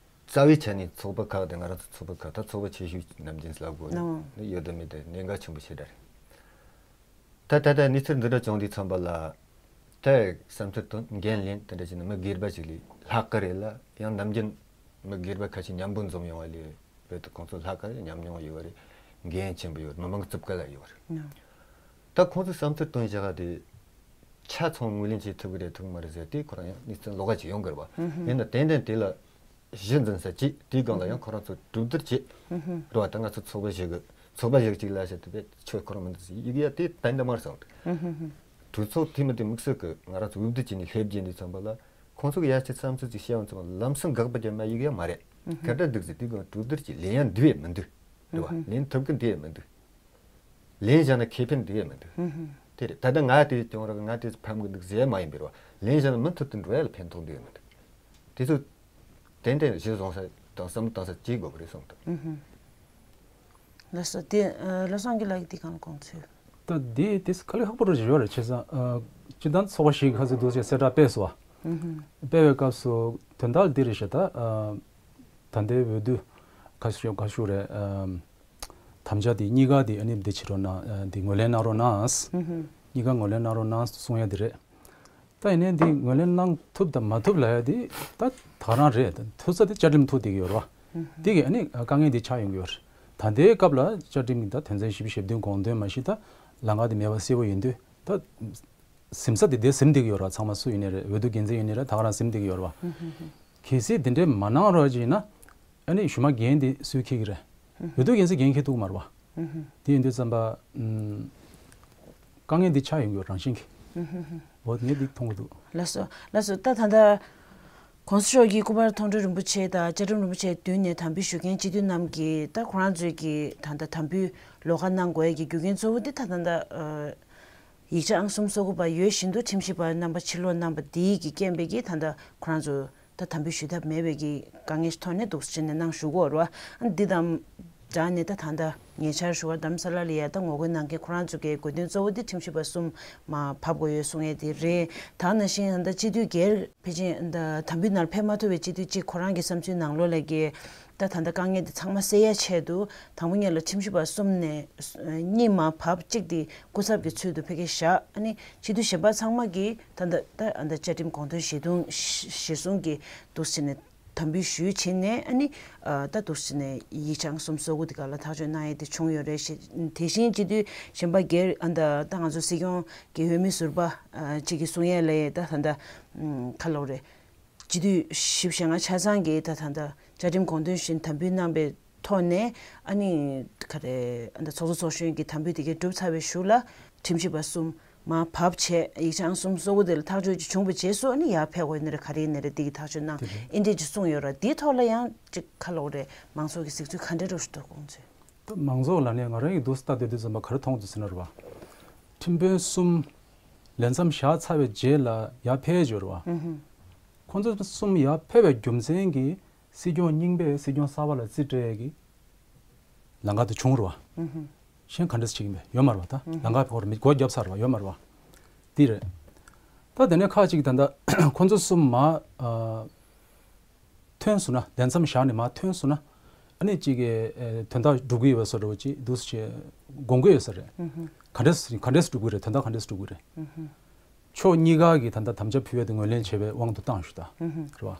རྩ་བའི་ཆ་ནས་ཚོགས་པ་ཁག་དེ་ང་རང་ཚོ་ཚོགས་པ་ཁག་ད་ཚོགས་པ་ཆེ་ཤོས་ནམ་རྒྱུན་ལབ་དགོས་ནི་ཡོད་དམ་མེད་དེ་གནད་འགག་ཆེན་པོ་ཞེ་དྲག་རེད། ད་ད་ལྟ་གནས་ཚུལ་འདི་འདྲ་བྱུང་དུས་ཙམ་པ་ལ་ད་བསམ་ཚུལ་དང་འགན་ལེན་དེ་འདྲ་བྱས་ན་མི་སྒེར་པ་ཞིག་ལས་ལྷག་གི་རེད་ལ། ཡང་ནམ་རྒྱུན་མི་སྒེར་པ་ཁ་ཤས་མཉམ་པོ་འཛོམས་ཡོང་བ་ལས་བོད་དུ་ཁོང་ཚོ་ལྷག་གི་རེད། ཉམས་མྱོང་ཡོད་རེད། འགན་ཆེན་པོ་ཡོད་རེད། མི་མང་གི་རྩིབ་ཁ་ལ་ཡོད་རེད། ད་ཁོང་ཚོས་བསམ་ཚུལ་བཏོན་བཞག་ག་དེ་ཆ་ཚང་ངོས་ལེན་བྱེད་ཐུབ་ཀྱི་རེད་ཐུབ་ཀྱི་མ་རེད་ཟེར་དེ་ཁོ་རང་ཡང་གནས་ཚུལ་ལོགས་ཀ་ཅིག་ཡོང་གི་རེད་བ། ཡིན་ན་ཏན་ཏན་དེ་ལ་གཞི་འཛིན་ས་གཅིག་དེའི་སྒང་ལ་ཡང་ཁོ་རང་ཚོ་གྲོས་བསྡུར་བྱེད་རེད་བ། ད་ང་ཚོ་ཚོགས་པ་ཞིག་གི་ཚོགས་པ་ཞིག་གཅིག་ལ་བྱེད་དུ་བས་ཆོས་ཁོ་རང་མི་འདུག་ཟེར་ཡི་གེ་ཡ་དེ་ཏན་ཏན་མར་སོང་། གྲོས་ཚོགས་འཐུས་མི་དེ་དམིགས་བསལ་གྱི་ང་རང་ཚོ་འོས་བསྡུ་བྱས་ནས་སླེབས་རྒྱུ་འདི་ཚང་པ་ལ་ཁོང་ཚོ་གི་ཡ་ཆེ་བསམ་ཚུལ་ཅིག་བཤད་ཡོང་ཚང་ལམ་སང་དགག་པ་རྒྱབ་ན་ཡི་གེ་ཡ་མ་རེད། ག་འདྲ་འདུག་ཟེར་དེ་སྒང་གྲོས་བསྡུར་གྱི་ལན་ཡང་འདི་བས་མི་འདུག་རེད་བ། ལན་ཐུབ་གི་འདི་ཡང་མི་འདུག་ལན་བཞག་ན་ཁེ་ཕན་འདི་ཡང་མི་འདུག་དེ་རེད། ད་ལྟ་ང་དེ་སྐྱོང་རག་ང་དེ་ཕམ་གི་འདུག་ཟེར་མ་ཡིན་པ་རེད་བ། ལན་བཞག་ན་མུ་མཐུད་དུ་འགྲོ་ཡ་ལ་ཕན་ཐོགས་འདི་ཡང་མི་འདུག་དེ་ཚོ་ཏན་ཏན་གཞི་བཟུང་ས་དང་བསམ་བློ་བཏང་ས་བྱེད་དགོས་པ་རེད་བསམ་འདུག་ལགས་སོ། དེ་ཨ་བློ་བཟང་གི་ལགས་ཀྱིས་དེ་གང་དགོངས་ཚུལ། ད་དེ་དེ་དཀའ་ལས་ཁག་པོ་རེ་ཞིག་ཡོད་རེད། བྱས་ཙང་ཨ་སྤྱི་བཏང་ཚོགས་པ་ཞིག་ཁ་ཚོད་འདུག་ཅེས་གསལ་བསྒྲགས་སྤེལ་སོང་བ། སྤེལ་བའི་སྐབས་སུ་དོན་དག་འདི་རེད་ཤག་ད་ཨ་ད་ལྟའི་འོས་བསྡུ་ཁ་ཤས་ཁ་ཤས་རེད། ཨ་དམ་བཅའ་དེ་གཉིས་ཀ་དེ་ཨ་ནི་འདི་བྱེད་རོགས་གནང་། ཨ་དེ་ངོས་ལེན་གནང་རོགས་གནང་། གཉིས་ཀ་ངོས་ལེན་གནང་རོགས་གནང་གསུང་ཡ་དེ་རེད། ད་ཡིན་ནའི་འདི་ངོས་ལེན་གནང་ཐུབ་དང་མ་ཐུབ་ལབ་ཡ་འདི་ད་ད་རང་རེད། ད་ཐུབ་ས་དེ་བཅའ་ཁྲིམས་ཐུག་བསྡད་ཀྱི་ཡོད་རེད་བ། འདི་གི་ཨ་ནི་དཀའ་ངལ་འདི་ཆགས་ཡོང་གི་ཡོད་རེད། ད་ལྟའི་སྐབས་ལ་བཅའ་ཁྲིམས་ཀྱི་ད་དོན་ཚན་བཞི་བཅུ་ཞེ་བདུན་དགོངས་དོན་མ་གཞི་ད་ལམ་ཁ་དེ་མེད་པ་གསལ་པོ་ཡིན་དུས་ད་ཟིན་ས་དེ་དེ་ཟིན་བསྡད་ཀྱི་ཡོད་རེད་བ། ཚང་མ་སུ་ཡིན་ནའི་རེད། འོས་བསྡུ་འགན་འཛིན་ཡིན་ནའི་རེད། ད་ག་རང་ཟིན་བསྡད་ཀྱི་ཡོད་རེད་བ། གལ་སྲིད་དེ་འདྲའི་མ་གནང་རོགས་ཅིག་ཡིན་ན་ཨ་ནི་གཞུག་མ་འགན་དེ་སུས་འཁྱེར་གྱི་རེད། འོས་བསྡུ་འགན་འཛིན་འགན་འཁྱེར་ཐུབ་ཀྱི་མ་རེད་བ། དེ་ཡིན་དུས་ཙམ་པ་ཨམ་དཀའ་ངལ་འདི་ཆགས་ཡོང་གི་ཡོད་རང་བཞིན་གྱིས། འོ་ངས་འདི་མཐོང་གི་འདུག་ལགས་སོ་ལགས་སོ། ད་ད་ལྟ་ ༸གོང་ས་མཆོག་གིས་སྐུ་པར་མཐོང་གྲོལ་རིན་པོ་ཆེ་དང་བཅའ་ཁྲིམས་རིན་པོ་ཆེ་མདུན་ནས་དམ་འབུལ་ཞུ་མཁན་སྤྱི་འཐུས་རྣམས་ཀྱིས་ད་ཁོ་རང་ཚོའི་གི་ད་ལྟ་དམ་འབུལ་ལོགས་ཀ་གནང་དགོས་ཀྱི་རྒྱུ་རྐྱེན་གཙོ་བོ་འདི་ད་ད་ལྟ་ཡིག་ཆ་ཨང་གསུམ་སོ་དགུ་པ་ཡོད་བཞིན་དུ་ཁྲིམས་ཞིབ་པ་རྣམ་པ་ཕྱིར་ལོག་གནང་པ་འདིའི་གི་རྐྱེན་པས་ཀྱི་ད་ལྟ་ཁོ་རང་ཚོ་ད་དམ་འབུལ་ཞུ་ཐབས་མེད་པའི་གི་དཀའ་ངལ་ཐོག་ནས་འདུག་ཟེར་ནས་གནང་བཞུགས་ཀྱི་ཡོད་རེད་བ། འདི་དང་སྦྲགས་ནས་ད་ད་ལྟ་ཉེ་ཆར་ཞུ་བ་རྡ་རམ་ས་ལ་ལ་ཡ་ད་ངོ་རྒོལ་གནང་མཁན་ཁོ་རང་ཚོ་གི་དགོས་དོན་གཙོ་བོ་དེ་ཁྲིམས་ཞིབ་པ་གསུམ་མར་ཕབ་དགོས་ཡོད་གསུང་ཡས་དེ་རེད། ད་ནང་བཞིན་ད་ལྟ་སྤྱི་འཐུས་སྒེར་ཕལ་ཆེར་ད་དམ་འབུལ་ནང་ཕེབས་མ་ཐུབ་པའི་སྤྱི་འཐུས་གཅིག་ཁོ་རང་གི་བསམ་ཚུལ་ནང་ལོགས་ལ་གི་ད་ད་ལྟ་དཀའ་ངལ་དེ་ཚང་མ་སེལ་ཡ་ཆེད་དུ་དང་པོ་ཉིད་ལ་ཁྲིམས་ཞིབ་པ་གསུམ་ནས་གཉིས་མར་ཕབ། གཅིག་དེ་སྐུ་ཚབ་ཀྱི་ཚུལ་དུ་ཕ་གི་བཞག་ཨ་ནི་སྤྱི་འཐུས་གཞན་པ་ཚང་མ་གིས་ད་ལྟ་ད་ཨ་ད་བཅའ་ཁྲིམས་དགོངས་དོན་གཞི་གཟུང་གཞི་གཟུང་གི་འདུག་ཟེར་ནས་དམ་འབུལ་ཞུས་བྱས་ནས་ཨ་ནི་ད་འདུག་ཟེར་ནས་ཡིག་ཆ་ཨང་གསུམ་སོ་དགུ་དེ་ག་ལ་ཐག་གཅོད་གནང་ཡས་དེ་བྱུང་ཡོད་རེད། དེ་བཞིན་སྤྱི་འཐུས་གཞན་པ་སྒེར་ཨ་ད་ད་ང་ཚོ་སྲིད་སྐྱོང་གི་འོས་མི་ཟུར་པ་གཅིག་གིས་གསུང་ཡས་ལ་ད་ད་ད་ཁ་ལོ་རེད། སྤྱི་འཐུས་བཞི་བཅུ་ཞེ་ལྔ་ཆ་ཚང་གིས་ད་ད་ལྟ་བཅའ་ཁྲིམས་དགོངས་དོན་བཞིན་དམ་འབུལ་གནང་པའི་ཐོག་ནས་ཨ་ནི་ག་རེ་ཨ་ད་ཚོགས་གཙོ་ཚོགས་གཞོན་གྱི་དམ་འབུལ་དེ་གའི་གྲུབ་ཚར་བའི་གཞུག་ལ་ཁྲིམས་ཞིབ་པ་གསུམ་མར་བབས་བྱས་ཡིག་ཆ་ཨང་གསུམ་སོ་དགུ་དེ་ལ་ཐག་གཅོད་ཅིག་བྱུང་བའི་རྗེས་སུ་ཨ་ནི་ཡར་ཕེབས་དགོས་ནི་རེད་ག་རེ་ཡིན་ནི་རེད་དེ་གི་ཐག་གཅོད་གནང་དེ་རེད། ཨིན་འདྲས་ཅིག་གསུངས་ཡོད་ར། དེའི་ཐོག་ལ་ཡང་ཅིག་ཁ་ལོག་རེད་མང་ཚོགས་ཀྱི་གཟིགས་ཚུལ་ག་འདྲ་རུ་ཞིག་འདུག་དགོངས་ཚུལ། ད་མང་ཚོགས་ལ་ནི་ང་རང་གི་འདུག་ལྟ་དུས་དུས་ཙམ་པ་ག་རེ་མཐོང་འདུག་ཟེར་ན་རེད་བ། ཁྲིམས་དཔོན་གསུམ་ལས་མཚམས་བཞག་ཚར་བའི་རྗེས་ལ་ཡར་ཕེབས་ཡོད་རེད་བ། ཁོང་ཚོ་གསུམ་ཡར་ཕེབས་པའི་རྒྱུ་མཚན་གྱིས་སྲིད་སྐྱོང་རྙིང་པས་སྲིད་སྐྱོང་གསར་པ་ལ་རྩིས་སྤྲད་ཀྱི་ལམ་ཁ་དེ་བྱུང་རེད་བ། གཞན་ག་འདྲས་བྱེད་ཀྱི་མེད་ཡོད་མ་རེད་བ། ད་ལམ་ཁ་ཕེབས་རེད་མི་སྒོ་བརྒྱབ་ཚར་རེད་བ་ཡོད་མ་རེད་བ། འདི་རེད། ད་དེ་ནས་ཁག་ཅིག་ད་ལྟ་ཁོང་ཚོ་གསུམ་མ་ཐོན་སོང་ན་ལས་མཚམས་བཞག་ནས་མ་ཐོན་སོང་ན་ཨ་ནི་གཅིག་གི་དོན་དག་སྒྲུབ་ཀྱི་ཡོད་པ་བཟོ་འདྲ་བོ་ཅིག་འདུག་སེ་དགོངས་ཀྱི་ཡོད་ས་རེད། ག་འདྲས་ག་འདྲས་སྒྲུབ་ཀྱི་རེད། དོན་དག་ག་འདྲས་སྒྲུབ་ཀྱི་རེད། ཕྱོགས་གཉིས་ཀ་གི་ད་ལྟ་དམ་བཅའ་ཕུལ་བའི་དེ་ངོས་ལེན་བྱས་པའི་དབང་དུ་བཏང་ཞུ་ད་རེད་བ།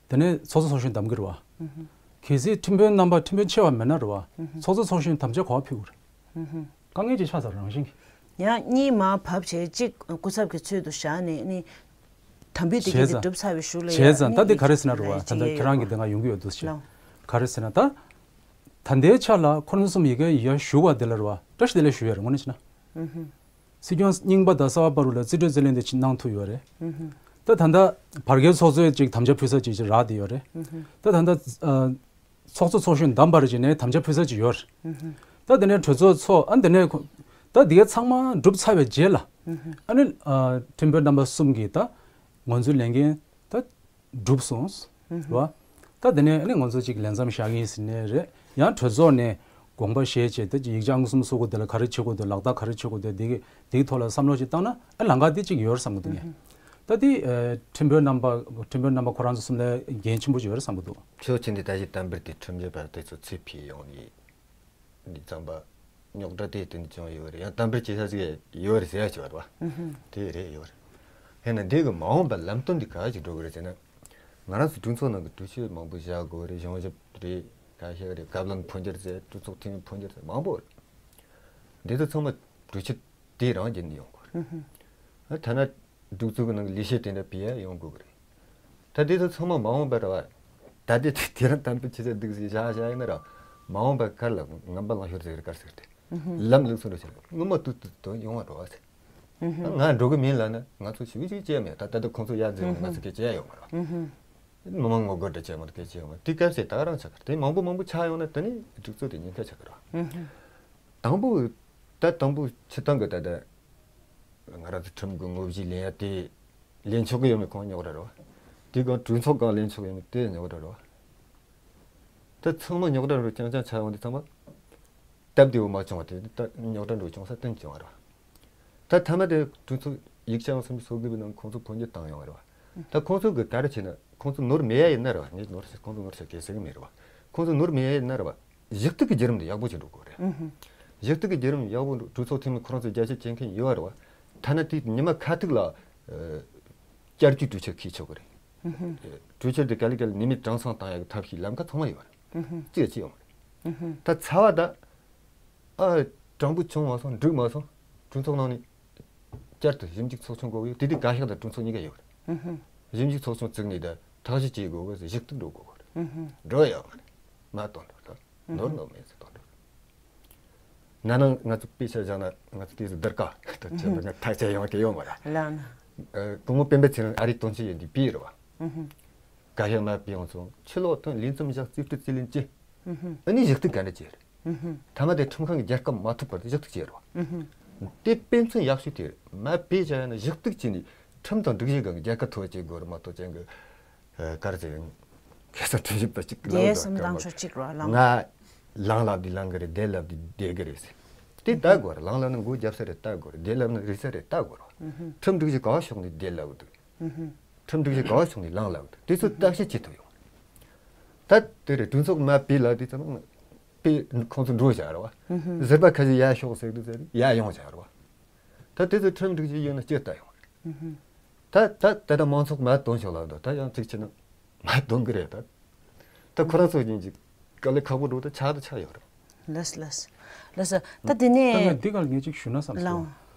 དེ་ནས་ཚོགས་གཙོ་ཚོགས་གཞོན་གདམ་གྱི་རེད་བ། གལ་སྲིད་ཁྲིམས་དཔོན་རྣམ་པ་ཁྲིམས་དཔོན་ཆེ་བ་མེད་ན་རེད་བ། ཚོགས་གཙོ་ཚོགས་གཞོན་དམ་བཅའ་ག་པར་ཕུལ་དགོས་རེད། དཀའ་ངལ་ཅིག་ཆགས་ཚར་རང་བཞིན་གྱིས། ཡང་གཉིས་མར་བབས་བྱས་གཅིག་སྐུ་ཚབ་ཀྱི་ཚུལ་དུ་བཞག་ནས་ནི་དམ་འབུལ་དེ་གས་དེ་བྱས་ཙང་གྲུབ་ཚར་བའི་གཞུག་ལ་བྱས་ཡང་ཙང་ད་ནི་དེ་ག་རེ་ཟེར་ན་རེད་བ། ད་ལྟ་ཁྱེད་རང་གི་དེ་སྒང་ཡོང་གི་ཡོད་འདུག་ཅེས་ལགས། ག་རེ་ཟེར་ན་ད་ད་ལྟའི་ཆ་ལ་ཁོ་རང་གསུམ་ཡི་གེ་ཡར་ཞུ་བ་དེ་ལ་རེད་བ་བཀྲ་ཤིས་བདེ་ལེགས་ཞུ་ཡ་རེད་དངོས་གནས་བྱས་ན། སྲིད་སྐྱོང་རྙིང་པ་དང་གསར་པ་བར་ལ་རྩིས་སྤྲོད་རྩིས་ལེན་དེ་ཅིག་གནང་ཐུབ་ཡོད་རེད། ད་ད་ལྟ་བར་བརྒལ་ཚོགས་གཙོས་ཅིག་དམ་བཅའ་ཕུལ་ས་ཅིག་ཅིག་རག་བསྡད་ཡོད་རེད། ད་ད་ལྟ་ཚོགས་གཙོ་ཚོགས་གཞོན་གདམ་པར་བྱས་ནས་དམ་བཅའ་ཕུལ་ས་ཅིག་ཡོད་རེད། ད་དེ་ནས་གྲོས་ཚོགས་ཚོགས་ཨ་འདི་ནས་ཁོ་ད་འདི་ག་ཚང་མ་གྲུབ་ཚར་བའི་རྗེས་ལ་ཨ་ནི་ཁྲིམས་དཔོན་རྣམ་པ་གསུམ་གྱིས་ད་ང་ཚོའི་ལས་འགན་ད་གྲུབ་སོང་། རེད་བ། ད་དེ་ནས་ཨ་ནི་ང་ཚོ་གཅིག་ལས་མཚམས་བཞག་གི་ཡིན་ཟེར་ནས་རེད། ཡང་གྲོས་ཚོགས་ནས་དགོངས་པ་བཞེས་བྱས་ད་ཡིག་ཆ་ཨང་གསུམ་སོ་དགུ་དེ་ལ་ག་རེ་བྱེད་དགོས་འདུག་ལག་བསྟར་ག་རེ་བྱེད་དགོས་འདུག་འདི་གི་འདིའི་ཐོག་ལ་བསམ་བློ་ཅིག་བཏང་ན་ཨ་ལམ་ཁ་འདི་གཅིག་ཡོད་བསམ་གི་འདུག་ངས། ད་འདི་ཁྲིམས་དཔོན་རྣམ་པ་ཁྲིམས་དཔོན་རྣམ་པ་ཁོ་རང་ཚོ་གསུམ་ལ་འགན་ཆེན་པོ་ཅིག་ཡོད་རེད་བསམ་གི་འདུག་ཕྱོགས་གཅིག་ནས་ད་གཞི་དམ་པར་དེ་ཁྲིམས་ཞིབ་པ་དེ་ཚོ་ཚུར་ཕུད་ཡོང་ནས། འདི་ཙམ་པ་རྙོག་དྲ་དེ་དོན་ཅུང་ཡོད་རེད། ཡང་དམ་པའི་ཆེ་ས་ཞིག་ཡོད་རེད་ཟེར་ཡ་ཅིག་ཡོད་རེད་བ། དེ་རེད་ཡོད་རེད། ཧེ་ན་འདི་གི་མ་འོངས་པ་ལམ་སྟོན་འདི་ག་ཅིག་འགྲོ་གི་རེད་ཟེར་ན། ང་རང་ཚོ་གྲོས་ཚོགས་ནང་གི་གྲོས་ཆོད་མང་པོ་བཞག་དགོས་རེད། གཞུང་ཞབས་རེད་ག་ཤེད་རེད། བཀའ་བློན་འཕོ་འགྱུར་ཟེར་གྲོས་ཚོགས་འཐུས་མི་འཕོ་འགྱུར་ཟེར་མང་པོ་རེད། འདི་ཚོ་ཚང་མ་གྲོས་ཆོད་དེ་རང་བརྒྱུད་ནས་ཡོང་དགོས་རེད། ཐ་ན་གྲོས་ཚོགས་ཀྱི་ནང་གི་ལས་བྱེད་དེ་འདྲ་ཕུད་ཡ་ཡོང་དགོས་ཀྱི་རེད། ད་དེ་ཚོ་ཚང་མ་མ་འོངས་པ་རེད་བ། ད་ལྟའི་དེ་དེ་རང་དམ་པའི་ཆེ་ས་འདུག་ཟེར་བཞག་བཞག་ཡིན་ན་ར། མ་འོངས་པ་གར་ལ་ངན་པ་ལང་ཤོར་ཟེར་གར་ཟེར་ཏེ། ལམ་ལུགས་སུ་འགྲོ་ཕྱིར་སྔོན་མ་དུས་དུས་དུ་ཡོང་བ་རེད་བ་ཟེར། ང་འགྲོ་གི་མིན་ལབ་ན་ང་ཚོ་ཞིག་ཞིག་བྱས་མེད། ད་ད་ལྟ་ཁོང་ཚོ་ཡར་འཛེགས་ཡོང་ན་ང་ཚོ་སྐད་ཆ་ཡ་ཡོང་མ་རེད་བ། མི་མང་ངོ་རྒོལ་འདྲ་བྱས་མ་རེད་སྐད་ཆ་ཡོང་མ་རེད། དེ་སྐབས་སུ་ད་རང་ཆགས་གར་དེ་མང་པོ་མང་པོ་ཆགས་ཡོང་ན་དེ་ནི་སྒྲིག་འཛུགས་དེ་ཉེན་ཁ་ཆགས་གི་རེད་བ། དང་པོ། ད་དང་པོ་སྤྱིར་བཏང་གི་ད་ལྟ་ང་རང་ཚོ་ཁྲིམས་ཀྱི་ངོ་བཞེས་ལེན་ཡ་དེ་ལེན་ཆོག་གི་ཡོད་མེད་ཁོང་རྙོག་དྲ་རེད་བ། དེ་གང་གྲོས་ཚོགས་གང་ལེན་ཆོག་གི་ཡོད་མེད་དེ་རྙོག་དྲ་རེད་བ། ད་ཚང་མ་རྙོག་དྲ་འགྲོ་རྐྱང་རྐྱང་ཆགས་ཡོང་དུས་ཚང་མ་སྟབས་བདེ་བོ་མ་བྱུང་བ་དེ་ད་རྙོག་དྲ་འགྲོ་བྱུང་ས་བསྟན་བྱུང་བ་རེད་བ། ད་མཐའ་མ་དེ་གྲོས་ཚོགས་ཡིག་ཆ་ཡང་སུམ་ཅུ་སོ་དགུ་པའི་ནང་ཁོང་ཚོ་འཕོ་འགྱུར་བཏང་ཡོང་བ་རེད་བ། ད་ཁོང་ཚོ་གི་ག་རེ་བྱས་ན་ཁོང་ཚོ་ནོར་མེད་ཡ་ཡིན་ན་རེད་བ། ངས་ནོར་ཁོང་ཚོ་ནོར་ཆགས་གལ་སྲིད་མེད་རེད་བ། ཁོང་ཚོ་ནོར་མེད་ཡ་ཡིན་ན་རེད་བ། གཞི་གཏུག་གི་བརྒྱུད་རིམ་དེ་ཡག་པོ་ཅིག་འགྲོ་དགོས་རེད། གཞི་གཏུག་གི་བརྒྱུད་རིམ་ཡག་པོ་འགྲོ་གྲོས་ཚོགས་འཐུས་མི་ཁོ་རང་ཚོ་རྒྱ་ཆེ་བྱེད་མཁན་ཡོད་རེད་བ། ཐ་ན་དེ་ཉི་མ་ཁ་ཐུག་ལ་བསྐྱར་བཅོས་གྲོས་ཆོད་འཁེལ་ཆོག་གི་རེད། གྲོས་ཆོད་དེ་ག་ལེ་ག་ལེ་ནུས་མེད་གྲངས་ཚང་བཏང་ཡག་གི་ཐབས་ཤེས་ལམ་ཁ་ཚང་མ་ཡོད་རེད། གཅིག་ཅིག་ཡོང་རེད། ད་ཚར་བ་ད། ཨ། དྲང་པོ་བྱུང་མ་སོང་འགྲིག་མ་སོང་། གྲོས་ཚོགས་ནང་ནས་བསྐྱར་དུ་ཞིབ་འཇུག་ཚོགས་ཆུང་དགོས་ཡོད། དེ་དུས་བཀའ་ཤག་དང་གྲོས་ཚོགས་གཉིས་ཀ་ཡོད་རེད། ཞིབ་འཇུག་ཚོགས་ཆུང་བཙུགས་ནས་ད་ཐག་གཅོད་བྱེད་དགོས་གི་ཟེར་གཞི་གཏུག་འགྲོ་དགོས་གི་རེད། འགྲོ་ཡོད་མ་རེད། མ་གཏོང་འགྲོ་ད། ནོར་ནོར་མེད་ཟེར་གཏོང་འགྲོ། ན་ནིང་ང་ཚོ་དཔེ་ཆ་བཞག་ན་ང་ཚོ་དུས་སུ་བསྡུར་ཀ་ད་ཁྱེད་ཚོ་ང་ཐག་བཅད་ཡོང་གི་ཡོད་མ་རེད། ལགས་ན། སྐུ་ངོ་སྤེན་པ་ཚེ་རིང་ཨ་རིའི་དོན་གཅོད་ཡིན་དུས་པི་རེད་བ། བཀའ་ཤག་མར་ཕུད་ཡོང་སོང་། ཕྱི་ལོགས་ཐོན། ལས་མཚམས་བཞག་རྩིས་སྤྲོད་རྩིས་ལེན་བྱས། ཨ་ནི་ཞུ་གཏུག་ག་འདྲ་བྱས་རེད། ཐ་མ་དེ་ཁྲིམས་ཁང་གི་རྒྱལ་ཁ་མ་ཐོབ་བར་དུ་ཞུ་གཏུག་བྱས་རེད་བ། དེ་དཔེ་མཚོན་ཡག་ཤོས་དེ་རེད། མར་ཕུད་བྱས་ཡང་ན་ཞུ་གཏུག་བྱས་ནས་ཁྲིམས་དང་སྒྲིག་གཞི་སྒང་གི་རྒྱལ་ཁ་ཐོབ་བྱེད་དགོས་རེད་མ་གཏོགས། ཅན་གི་ག་རེ་ཟེར་ཡོད། ཁ་སང་ཁྲིམས་ཞིབ་པ་གཅིག་གིས་ལབ་དེ་འདུག་སེམས་ཐག་ཆོད་གཅིག་རེད་བ། ལངས། ང་ལངས་ལབ་དུས་ལངས་གི་རེད། བསྡད་ལབ་དུས་བསྡད་གི་རེད་ཟེར། དེ་ལྟ་དགོས་རེད། ལངས་ལབ་ན་མགོ་རྒྱབ་ས་རེད། ལྟ་དགོས་རེད། བསྡད་ལབ་ན་རིག་ས་རེད། ལྟ་དགོས་རེད་བ། ཁྲིམས་སྒྲིག་གཞི་ག་བ་ཕྱོགས་ནས་བསྡད་ལབ་འདུག་ཁྲིམས་སྒྲིག་གཞི་ག་བ་ཕྱོགས་ནས་ལངས་ལབ་འདུག་དེ་ཚོ་བརྟག་དཔྱད་བྱེད་ཐུབ་ཡོང་རེད། ད་དེ་རེད། གྲོས་ཚོགས་མར་ཕུད་ལབ་དུས་ཙམ་པས་ཁོང་ཚོ་འགྲོ་བཞག་རེད་བ། ཟུར་པ་ཁ་ཤས་ཡར་ཤོག་ཟེར་དུས་ཟེར་ཡར་ཡོང་བཞག་རེད་བ། ད་དེ་ཚོ་ཁྲིམས་སྒྲིག་གཞི་ཡིན་ན་སྤྱིར་ལྟ་ཡོང་རེད། ད་ད་ད་ལྟ་མང་ཚོགས་མར་འདོན་ཤོག་ལབ་འདུག་ད་ཡང་ཚིག་ཆེ་ན་མར་འདོན་གི་རེད། ད་ད་ཁོ་རང་ཚོ་ཡིན་གྱི་དཀའ་ལས་ཁག་པོ་འགྲོ། ད་ཆགས་ད་ཆགས་ཡོད་རེད། ལགས་ལགས་ལགས། ད་དེ་ནས་ད་ང་འདི་ག་ལ་ངས་ཅིག་ཞུ་ན་བསམ་སོང་། ལགས།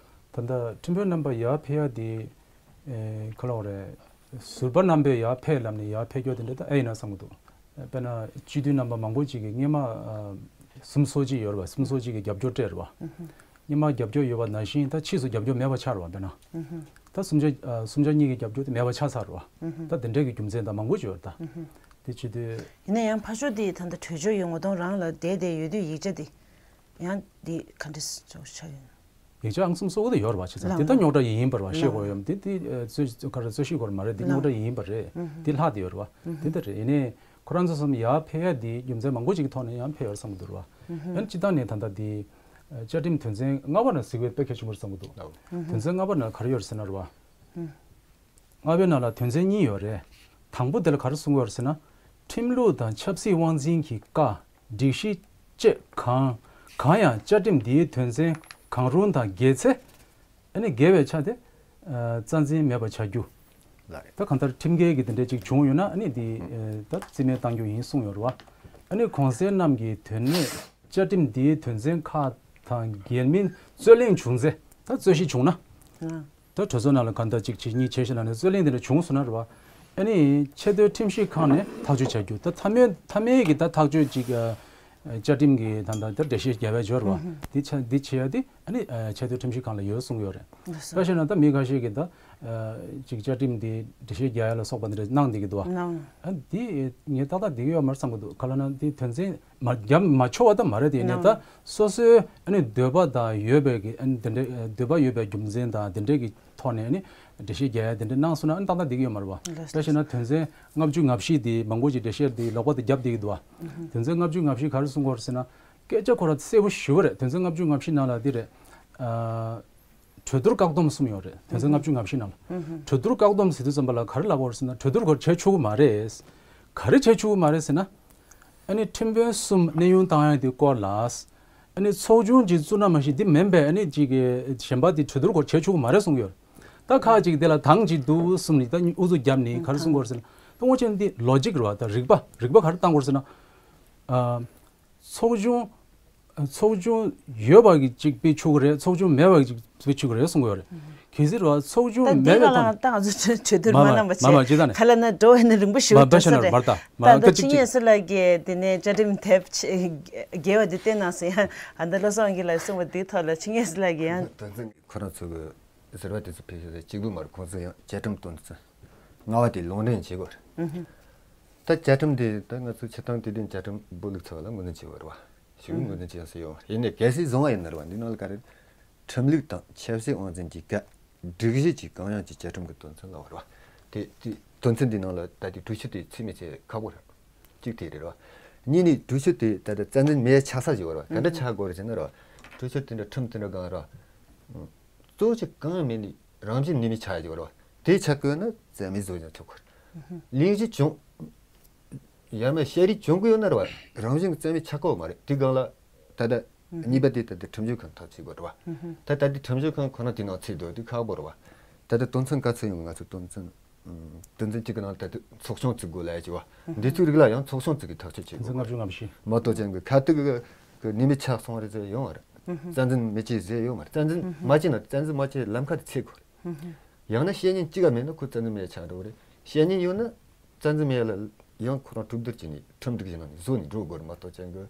ད་ལྟ་ཁྲིམས་དཔོན་རྣམ་པ་ཡར་ཕེབས་ཡ་དེ། ཨེ། ག་ལབ་དགོས་རེད། ཟུར་པ་རྣམ་པས་ཡར་ཕེབས་ལབ་ནས་ཡར་ཕེབས་རྒྱུ་དེ་འདྲ་ད་ཨེ་ཡིན་ན་བསམ་གི་འདུག་དཔེར་ན་སྤྱི་འཐུས་རྣམ་པ་མང་པོ་ཅིག་གིས་སྔོན་མ་ཨ་སུམ་སོ་གཅིག་ཡོད་རེད་བ། སུམ་སོ་གཅིག་གིས་རྒྱབ་སྐྱོར་སྤྲད་རེད་བ། སྔོན་མ་རྒྱབ་སྐྱོར་ཡོད་པ་ནང་བཞིན་ད་ཕྱིས་སུ་རྒྱབ་སྐྱོར་མེད་པ་ཆགས་རེད་བ། དཔེར་ན་ད་གསུམ་ཆ་ཨ་གསུམ་ཆ་གཉིས་ཀྱི་རྒྱབ་སྐྱོར་དེ་མེད་པ་ཆགས་ཚར་རེད་བ། ད་དེ་འདྲས་ཀྱི་རྒྱུ་མཚན་ད་མང་པོ་ཅིག་ཡོད་རེད་ད། དེ་བྱེད་དུས། ཡིན་ན་ཡང་ཕར་ཕྱོགས་དེ་ད་ལྟ་གྲོས་ཆོད་ཡོད། ངོ་གདོང་རང་ལ་བསྡད་བསྡད་ཡོད་དུས་ཡིག་ཆ་དེ་ཡང་དེ་ག་འདྲས་ཆགས་ཡོད། ཡིག་ཆ་ཨང་གསུམ་སོགས་དེ་ཡོད་རེད་བ། བྱས་ཙང་དེ་ལགས། ད་རྙོག་དྲ་ཡིན་པ་རེད་བ། ཤེས་དགོས་ཡོད། དེ་དེ་ཨ་རྩོད་ག་རེ་རྩོད་གཞི་སྐོར་མ་རེད། དེ་རྙོག་དྲ་ཡིན་པ་རེད། དེ་ལྷག་དེ་ཡོད་རེད་བ། དེ་ལྟར་རེད། ཡིན་ནའི་ཁོ་རང་ཚོ་གསུམ་ཡར་ཕེབས་ཡ་དེ་རྒྱུ་མཚན་མང་པོ་ཅིག་གི་ཐོག་ནས་ཡང་ཕེབས་ཡོད་བསམ་གྱི་འདུག་རེད་བ། ཡང་སྤྱིར་བཏང་ནས་ད་ལྟ་དེ་བཅའ་ཁྲིམས་དོན་ཚན་ལྔ་པ་ནང་གཟིགས་པའི་དཔེ་གལ་ཆེན་པོ་རེད་བསམ་གྱི་འདུག་དོན་ཚན་ལྔ་པ་ནང་ག་རེ་ཡོད་རེད་ཟེར་ན་རེད་བ། ལྔ་པའི་ནང་ལ་དོན་ཚན་གཉིས་ཡོད་རེད། དང་པོ་དེ་ལ་ག་རེ་གསུངས་ཡོད་རེད་ཟེར་ན། ཁྲིམས་ལུགས་དང་ཆབ་སྲིད་དབང་འཛིན་གྱི་བཀའ། སྒྲིག་གཞི་བཅས་གང་གང་ཡང་བཅའ་ཁྲིམས་འདིའི་དོན་ཚན་གང་རུང་དང་འགལ་ཚེ། ཨ་ནི་འགལ་བའི་ཆ་དེ་ཨ་རྩ་འཛིན་མེད་པར་བྱ་རྒྱུ། ལགས་རེད། ད་གང་ལྟར་ཁྲིམས་འགལ་གྱི་དེ་འདྲ་ཅིག་བྱུང་ཡོད་ན་ཨ་ནི་དེ་ཨ་ད་རྩིས་མེད་གཏང་རྒྱུ་ཡིན་གསུངས་ཡོད་རེད་བ། ཨ་ནི་གོང་གསལ་རྣམས་ཀྱི་དོན་གནད་བཅའ་ཁྲིམས་འདིའི་དོན་ཚན་ཁག་དང་འགལ་མིན་རྩོད་གླེང་བྱུང་ཚེ། ད་རྩོད་གཞི་བྱུང་ན། ཨ། ད་གྲོས་ཚོགས་ནང་ལ་གང་ལྟར་གཅིག་བྱས་གཉིས་བྱས་ཞེས་ལབ་ནས་རྩོད་གླེང་དེ་འདྲ་བྱུང་སོང་ན་རེད་བ། ཨ་ནི་ཆེས་མཐོའི་ཁྲིམས་ཞིབ་ཁང་ནས་ཐག་གཅོད་བྱ་རྒྱུ། ད་མཐའ་མའི་མཐའ་མའི་གི་ད་ཐག་གཅོད་ཅིག་ཨ་བཅའ་ཁྲིམས་ཀྱི་ད་ད་ད་འགྲེལ་བཤད་རྒྱག་ཡ་ཡོད་རེད་བ། དེ་ཆ་འདི་བྱེད་ཡ་དེ་ཨ་ནི་ཨ་ཆེས་མཐོའི་ཁྲིམས་ཞིབ་ཁང་ལ་ཡོད་གསུངས་ཡོད་རེད། ལགས་སོ། ད་བྱས་ན་ད་མི་ཁ་ཤས་ཀྱིས་ད་ཨ་ཅིག་བཅའ་ཁྲིམས་འདི་འགྲེལ་བཤད་རྒྱག་ཡ་ལ་སོགས་པ་འདི་འདྲ་གནང་བསྡད་ཀྱི་འདུག་བ། ལགས། ཨ་འདི་ངས་ཏག་ཏག་འགྲིག་གི་ཡོད་མ་རེད་བསམ་གྱི་འདུག་ག་ལབ་ན་འདི་དོན་ཚན་མ་རྒྱབ་མ་ཆོག་པ་ད་མ་རེད་དེ། ཡིན་ནའི་ད་ལགས། སོ་སོའི་ཨ་ནི་འདོད་པ་དང་ཡོད་པའི་གི་ཨ་ནི་དེ་འདྲའི་ཨ་འདོད་པ་ཡོད་པའི་རྒྱུ་མཚན་དང་དེ་འདྲའི་གི་ཐོག་ནས་ཨ་ནི་འགྲེལ་བཤད་རྒྱག་ཡ་དེ་འདྲ་གནང་སོང་ན་ཨ་ནི་ཏག་ཏག་འགྲིག་གི་ཡོད་མ་རེད་བ། ལགས། ད་བྱས་ན་དོན་ཚན་ལྔ་བཅུ་ང་བཞི་དེ་མང་པོ་ཅིག་འགྲེལ་བཤད་དེ་ལོག་པ་དེ་རྒྱབ་བསྡད་ཀྱི་འདུག་བ། དོན་ཚན་ལྔ་བཅུ་ང་བཞི་ག་རེ་གསུང་གི་ཡོད་རེད་ཟེར་ན། སྐད་ཆ་ཁོ་རང་གསལ་པོ་ཞེ་པོ་རེད། དོན་ཚན་ལྔ་བཅུ་ང་བཞི་ནང་ལ་འདི་རེད། ཨ། གྲོས་བསྡུར་བཀག་སྡོམ་གསུམ་ཡོད་རེད། དོན་ཚན་ལྔ་བཅུ་ང་བཞི་ནང་ལ། གྲོས་བསྡུར་བཀག་སྡོམ་ཟེར་དུས་ཙམ་པ་ལ་ག་རེ་ལབ་དགོས་རེད་ཟེར་ན། གྲོས་བསྡུར་སྐོར་བྱེད་ཆོག་གི་མ་རེད། ག་རེ་བྱེད་ཆོག་གི་མ་རེད་ཟེར་ན། ཨ་ནི་ཁྲིམས་དཔོན་གསུམ་གནས་དབྱུང་བཏང་ཡ་དེ་སྐོར་ལ། ཨ་ནི་ཚོགས་ཆུང་ཅིག་བཙུགས་ན་མ་གཞི་འདི་མིན་པས་ཨ་ནི་ཅིག་གི་གཞན་པ་དེ་གྲོས་བསྡུར་སྐོར་བྱེད་ཆོག་གི་མ་རེད་གསུང་གི་ཡོད་རེད། ད་ཁག་ཅིག་དེ་ལ་དང་ཅིག་འདུག་གསུམ་ནི་ད་ཨུ་ཚུགས་བརྒྱབ་ནི་ག་རེ་གསུང་གི་ཡོད་རེད་ཟེར་ན། ད་དངོས་ཆེན་འདི་ལོ་ཇིག་རེད་བ། ད་རིགས་པ་རིགས་པ་ག་རེ་བཏང་དགོས་རེད་ཟེར་ན། ཨ། ཚོགས་ཆུང་། ཚོགས་ཆུང་ཡོད་པ་གི་གཅིག་སྤེལ་ཆོག་གི་རེད། ཚོགས་ཆུང་མེད་པ་གི་གཅིག་སྤེལ་ཆོག་གི་རེད་གསུང་གི་ཡོད་རེད། གལ་སྲིད་རེད་བ་ཚོགས་ཆུང་ད་མེད་འདི་པའི་ག་ལ་ཐོག་ད་ང་ཚོ་གྲོས་བསྡུར་མ་མ་གནང་བ་མ་མ་བྱས་བྱས་ཙང་ནས། ག་ལ་ན་འགྲོ་བའི་ནི་རིང་པོ་ཞུ་མ་བ་བྱས་ན་ཐོག་མ་ལྟ་མ་ད་ལྟ་ད་ཆིང་ངེ་སི་ལགས་ཀྱིས་དེ་ནས་བཅའ་ཁྲིམས་དེབ་རྒྱས་པ་འདི་བསྟན་གནང་སོང་། ཡང་ཨ་ད་བློ་བཟང་གིས་ལ་གསུངས་པ་འདིའི་ཐོག་ལ་ཆིང་ངེ་སི་ལགས་ཀྱིས་ཡང་། དོན་ཚན་ཁོ་རང་ཚོ་གི་ཟུར་པ་དེ་ཚོ་ཕེབས་ཤོག་ཟེར་གཅིག་པུ་མ་རེད། ཁོང་ཚོ་ཡང་བཅའ་ཁྲིམས་དོན་ཚན་ལྔ་པ་དེ་ལུང་འདྲེན་བྱེད་དགོས་རེད། ད་བཅའ་ཁྲིམས་དེ་ད་ང་ཚོ་ཆིག་སྟོང་དུས་དྲན་བཅའ་ཁྲིམས་སྦོ་ལུག་ཚོ་ལ་ངོས་འཛིན་བྱེད་དགོས་རེད་བ། ཞུ་ངོས་འཛིན་བྱེད་ཡང་སྲིད་ཡོང་བ་ཡིན་ནའི་གལ་སྲིད་བཟུང་བ་ཡིན་ན་རེད་བ། འདི་ནང་ལ་ག་རེ། ཁྲིམས་ལུགས་དང་ཆབ་སྲིད་དབང་འཛིན་གྱི་བཀའ། སྒྲིག་གཞི་གཅིག་གང་ཡང་གཅིག་བཅའ་ཁྲིམས་ཀྱི་དོན་ཚན་ལ་བར་བ། དེ་དེ་དོན་ཚན་འདི་ནང་ལ་ད་དེ་གྲོས་ཆོད་དེ་ཚད་མེད་ཚད་ཁག་པོ་རེད། གཅིག་དེ་རེད་བ། གཉིས་ནི་གྲོས་ཆོད་དེ་ད་ལྟ་རྩ་འཛིན་མེད་ཆགས་ས་ཞིག་བར་བ་ག་འདྲ་ཆགས་དགོས་རེད་ཟེར་ན་རེད་བ། གྲོས་ཆོད་དེ་འདྲ་ཁྲིམས་དེ་འདྲ་གང་རེད་བ། གཙོ་བོ་ཆེ་གང་ཡང་མེད་ནི་རང་བཞིན་ནུས་མེད་ཆགས་ཡ་ཅིག་བར་བ། དེ་ཆགས་དགོས་ན་རྩ་མེད་བཟོ་ཡང་ཆོག་གི་རེད། གླེང་གཞི་བྱུང་། ཡང་ན་བཤད་རིགས་བྱུང་གི་ཡོད་ན་རེད་བ། རང་བཞིན་གྱི་རྩ་མེད་ཆགས་ཀྱི་ཡོད་མ་རེད། དེ་སྒང་ལ་ད་ལྟ་གཉིས་པ་དེ་ད་ལྟ་ཁྲིམས་ཞིབ་ཁང་ཐག་བཅད་དགོས་རེད་བ། ད་ད་ལྟ་ཁྲིམས་ཞིབ་ཁང་ཁོ་ན་དེ་ནང་ཚུད་འདུག་དེ་ཁག་པོ་རེད་བ། ད་ལྟ་དོན་ཚན་ག་ཚོད་ཡོང་གི། ང་ཚོ་དོན་ཚན་དོན་ཚན་གཅིག་གི་ནང་ད་ལྟ་ཚོགས་ཆུང་བཙུགས་དགོས་ལབ་ཀྱི་བ། འདི་ཚོའི་རིགས་ལ་ཡང་ཚོགས་ཆུང་བཙུགས་ཀྱི་ཐག་གཅོད་བྱེད་དགོས། ལྔ་བཅུ་ང་བཞི། མ་གཏོགས་ཅན་གྱི་ཁ་ཐུག་གི་ནུས་མེད་ཆགས་སོང་རེད་ཟེར་ཡོང་བ་རེད། རྩ་འཛིན་མི་བྱེད་ཟེར་ཡོད་མ་རེད། རྩ་འཛིན་མ་བྱེད་ན་རྩ་འཛིན་མ་བྱེད་ལམ་ཁ་དེ་ཚད་དགོས་རེད། ཡང་ན་བཤེས་གཉེན་གཅིག་ག་མེད་ན་ཁོ་རྩ་འཛིན་མེད་ཆགས་འགྲོ་གི་རེད། བཤེས་གཉེན་ཡོད་ན་རྩ་འཛིན་མེད་ལ་ཡང་ཁོ་རང་གྲོས་བསྡུར་བྱས་ནས་ཁྲིམས་སྒྲིག་གཞི་ནང་ནས་བཟོ་ནས་འགྲོ་དགོས་རེད་མ་གཏོགས། ཅན་གྱི་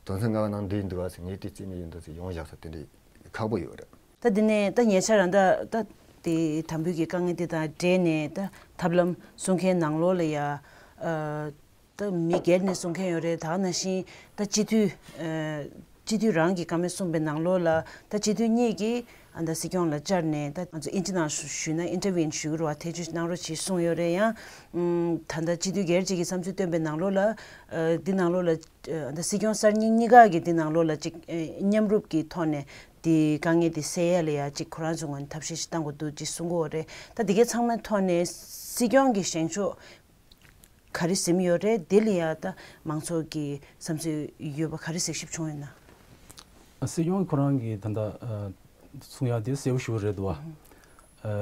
དོན་ཚན་ལྔ་པ་ནང་འདུས་འདུག་བ་ཟེར། ངས་དེ་རྩིས་མེད་ཡིན་འདུག་ཟེར་ཡོང་བཞག་ས་དེ་འདྲའི་ཁག་པོ་ཡོད་རེད། ད་དེ་ནས་ད་ཉེ་ཆར་རང་ད་ད་དེ་དམ་འབུལ་གྱི་དཀའ་ངལ་དེ་དང་འབྲེལ་ནས་ད་ཐབས་ལམ་གསུང་མཁན་ནང་ལོགས་ལ་ཡ་ ཨ་ད་མི་སྒེར་ནས་གསུང་མཁན་ཡོད་རེད། ད་ནང་བཞིན་ད་སྤྱི་འཐུས་ཨ་སྤྱི་འཐུས་རང་གི་བཀའ་མོལ་གསུངས་པའི་ནང་ལོགས་ལ་ད་སྤྱི་འཐུས་གཉིས་ཀྱིས་ཨ་ད་སྲིད་སྐྱོང་ལ་བཅར་ནས་ད་ང་ཚོ་ཨིན་ཇི་ནང་ཞུ་ཞུས་ན་ཨིན་ཊར་བིའུ་ཞུ་གི་རེད་བ། ཐེ་བྱུས་གནང་རོགས་གྱིས་གསུངས་ཡོད་རེད། ཡང་ཨམ་ད་ལྟ་སྤྱི་འཐུས་སྒེར་གཅིག་གིས་བསམ་ཚུལ་བཏོན་པའི་ནང་ལོགས་ལ་ཨ་འདི་ནང་ལོགས་ལ་ཨ་ད་སྲིད་སྐྱོང་གསར་རྙིང་གཉིས་ཀ་གི་འདི་ནང་ལོགས་ལ་ཅིག་ཨ་མཉམ་རུབ་ཀྱི་ཐོག་ནས་འདི་དཀའ་ངལ་འདི་སེལ་ཡ་ལ་ཡ་ཅིག་ཁོ་རང་ཚོ་ངོས་ནས་ཐབས་ཤེས་ཤིག་བཏང་དགོས་འདུག་ཅེས་གསུང་གི་ཡོད་རེད། ད་འདི་གའི་ཚང་མའི་ཐོག་ནས་སྲིད་སྐྱོང་གི་བཞེངས་ཕྱོགས་ག་རེ་ཟིན་ཡོད་རེད། འདི་ལ་ཡ་ད་མང་ཚོགས་ཀྱི་བསམ་ཚུལ་ཡོད་པ་ག་རེ་གཟིགས་ཞིབ་བྱུང་ཡོད་ན། ཨ་སྲིད་སྐྱོང་ཁོ་རང་གིས་ད་ལྟ་ཨ་གསུང་ཡ་དེ་གསལ་པོ་ཞེ་པོ་རེད་འདུག་བ། ཨ་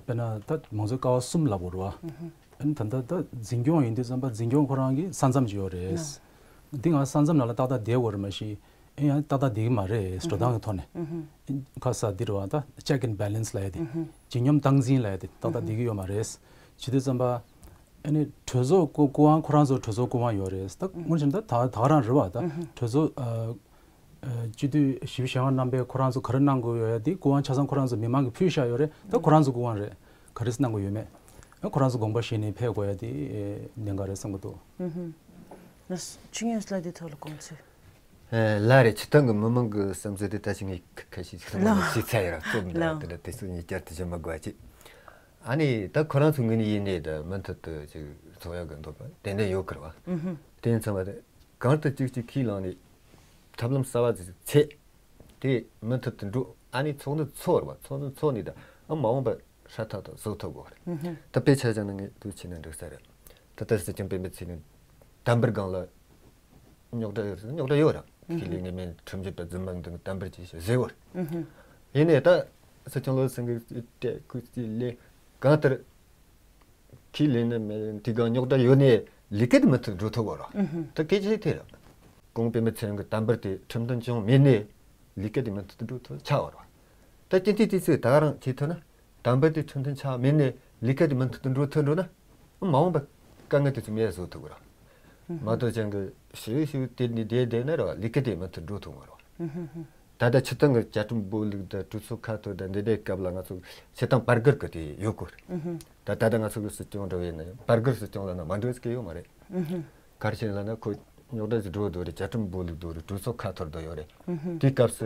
དཔེར་ན་ད་མང་གཙོའི་ཀ་བ་གསུམ་ལབ་དགོས་རེད་བ། ཨ་ནི་ད་ལྟ་ད་འཛིན་སྐྱོང་ཡིན་དུས་ཙམ་པ་འཛིན་སྐྱོང་ཁོ་རང་གི་ས་མཚམས་ཅིག་ཡོད་རེད། འདི་ང་ས་མཚམས་ནང་ལ་ཏག་ཏག་བསྡད་དགོས་རེད། མ་གཞི་ཨེ་ཡང་ཏག་ཏག་བསྡད་ཀྱི་མ་རེད། འགྲོ་སྟངས་ཀྱི་ཐོག་ནས་ཁ་ས་འདི་རེད་བ། ད་check and balance ལབ་ཡ་དེ་བརྗིད་ཉམས་སྟངས་འཛིན་ལབ་ཡ་དེ་ཏག་ཏག་བསྡད་ཀྱི་ཡོད་མ་རེད། བྱེད་དུས་ཙམ་པ་ཨ་ནི་གྲོས་ཚོགས་སྐུ་སྐུ་དབང་ཁོ་རང་ཚོ་གྲོས་ཚོགས་སྐུ་དབང་ཡོད་རེད། ད་དངོས་བྱུང་ད་ད་ད་ག་རང་རེད་བ། ད་གྲོས་ཚོགས་ཨ་ཨ་སྤྱི་འཐུས་བཞི་བཅུ་ཞེ་ལྔ་རྣམ་པས་ཁོ་རང་ཚོ་ག་རེ་གནང་དགོས་ཡོད་ཡ་དེ་སྐུ་དབང་ཆ་ཚང་ཁོ་རང་ཚོ་མི་མང་གིས་ཕུལ་བཞག་ཡོད་རེད། ད་ཁོ་རང་ཚོ་སྐུ་དབང་རེད། ག་རེ་གནང་དགོས་ཡོད་མེད་ཨ་ཁོ་རང་ཚོ་དགོངས་པ་བཞེས་ནས་ཕེབས་དགོས་ཡ་དེ་ཨེ་གནད་འགག་རེད་བསམ་གྱི་འདུག་ཨུ་ཧུ། ན་ཆོས་ཉིད་ལགས་དེ་ཐོག་ལ་དགོངས་ཚུལ། ཨེ་ལགས་རེད། སྤྱིར་བཏང་གི་མི་མང་གི་བསམ་ཚུལ་དེ་ད་ཅི་ངས་ཁ་ཁ་ཤས་ཤིག་ལགས། ལགས་ཚུལ་ཡིན་ར་རྩོམ་འདྲ་ལགས། དེ་འདྲ་དེ་ཚོ་ངས་བསྐྱར་དུ་ཞུ་མ་དགོས་པ་ཅིག་ཨ་ནི་ད་ཁོ་རང་ཚོ་ངོས་ནས་ཡིན་ནའི་ད་མུ་མཐུད་དུ་ཅིག་ཚོགས་ཡག་གི་འདོད་པ་ཏན་ཏན་ཡོད་ཀི་རེད་བ། ཨུ་ཧུ། དེ་ཡིན་ཙང་བ་དེ་གང་ལྟར་ཅིག་ཅིག་ཁས་བླངས་ནས་ཐབས་ལམ་གསར་བ་ཅིག་འཚོལ། དེ་མུ་མཐུད་དུ་འགྲོ། ཨ་ནི་ཚོགས་འདུ་ཚོགས་རེད་བ། ཚོགས་འདུ་ཚོགས་ནས་ད་ཨ་མ་འོངས་པ་ཧྲ་ཐག་ཐག་བཟོ་ཐུབ་དགོས་རེད། ད་དཔེ་ཆ་བཞག་ན་ངས་དུས་ཆེ་ན་འགྲིག་ས་རེད། ད་ལྟ་སྲིད་སྐྱོང་སྤེན་པ་ཚེ་རིང་དམ་པར་སྒང་ལ་རྙོག་དྲ་ཡོད་རེད། རྙོག་དྲ་ཡོད་ར། ཁས་ལེན་གི་མེད། ཁྲིམས་ཞིབ་པ་རྫུན་མ་འདི་དམ་པར་བྱས་ཤག་ཟེར་བ་རེད། ཡིན་ནའི་ད་སྲིད་སྐྱོང་བློ་སེང་གི་ཏེ་ཁུ་ཅི་ལེ་གང་ལྟར་ཁས་ལེན་ནི་མེད། དེ་གང་རྙོག་དྲ་ཡོད་ནའི་ལས་ཀ་དེ་མུ་མཐུད་འགྲོ་ཐུབ་བ་ར། ད་སྐད་ཆ་དེ་ར། ཁོང་སྤེན་པ་ཚེ་རིང་གི་དམ་པར་དེ་ཁྲིམས་མཐུན་ཅང་མེད་ནའི་ལས་ཀ་དེ་མུ་མཐུད་འགྲོ་ཐུབ་ཆགས་བ་ར། ད་སྤྱི་འཐུས་དེ་ཚོས་ད་ག་རང་བྱེད་ཐུབ་ན། དམ་པ་དེ་ཁྲིམས་མཐུན་ཆགས་མེད་ནས་ལས་ཀ་དེ་མུ་མཐུད་དུ་འགྲོ་ཐུབ་འགྲོ་ན། མ་འོངས་པ་དཀའ་ངལ་དེ་ཚོ་མེད་བཟོ་ཐུབ་ཀྱི་རེད། མ་གཏོགས་ཅང་གི་ཞུ་ཞུ་དེ་ནི་བསྡད་བསྡད་ན་རེད་བ། ལས་ཀ་དེ་མུ་མཐུད་འགྲོ་ཐུབ་ཀྱི་རེད། ད་ལྟ་སྤྱིར་བཏང་གི་བཅའ་ཁྲིམས་སྦོ་ལུག་དང་གྲོས་ཚོགས་ཁ་ཐོར་དང་འདི་འདྲའི་སྐབས་ལ་ང་ཚོ་སྤྱིར་བཏང་བར་བརྒལ་གྱི་དེ་ཡོད་དགོས་རེད། ད་ད་ལྟ་ང་ཚོ་གི་སྲིད་སྐྱོང་འདྲ་བོ་ཡིན་ན་ཡང་བར་བརྒལ་སྲིད་སྐྱོང་ལབ་ན་མ་འགྲོ་ས་གི་ཡོད་མ་རེད། ག་རེ་བྱས་ལབ་ན་ཁོ་རྙོག་དྲ་ཞིག་འགྲོ་འདུག་རེད། བཅའ་ཁྲིམས་སྦོ་ལུག་འདུག་རེད། གྲོས་ཚོགས་ཁ་ཐོར་འདུག་ཡོད་རེད། དེའི་སྐབས་སུ་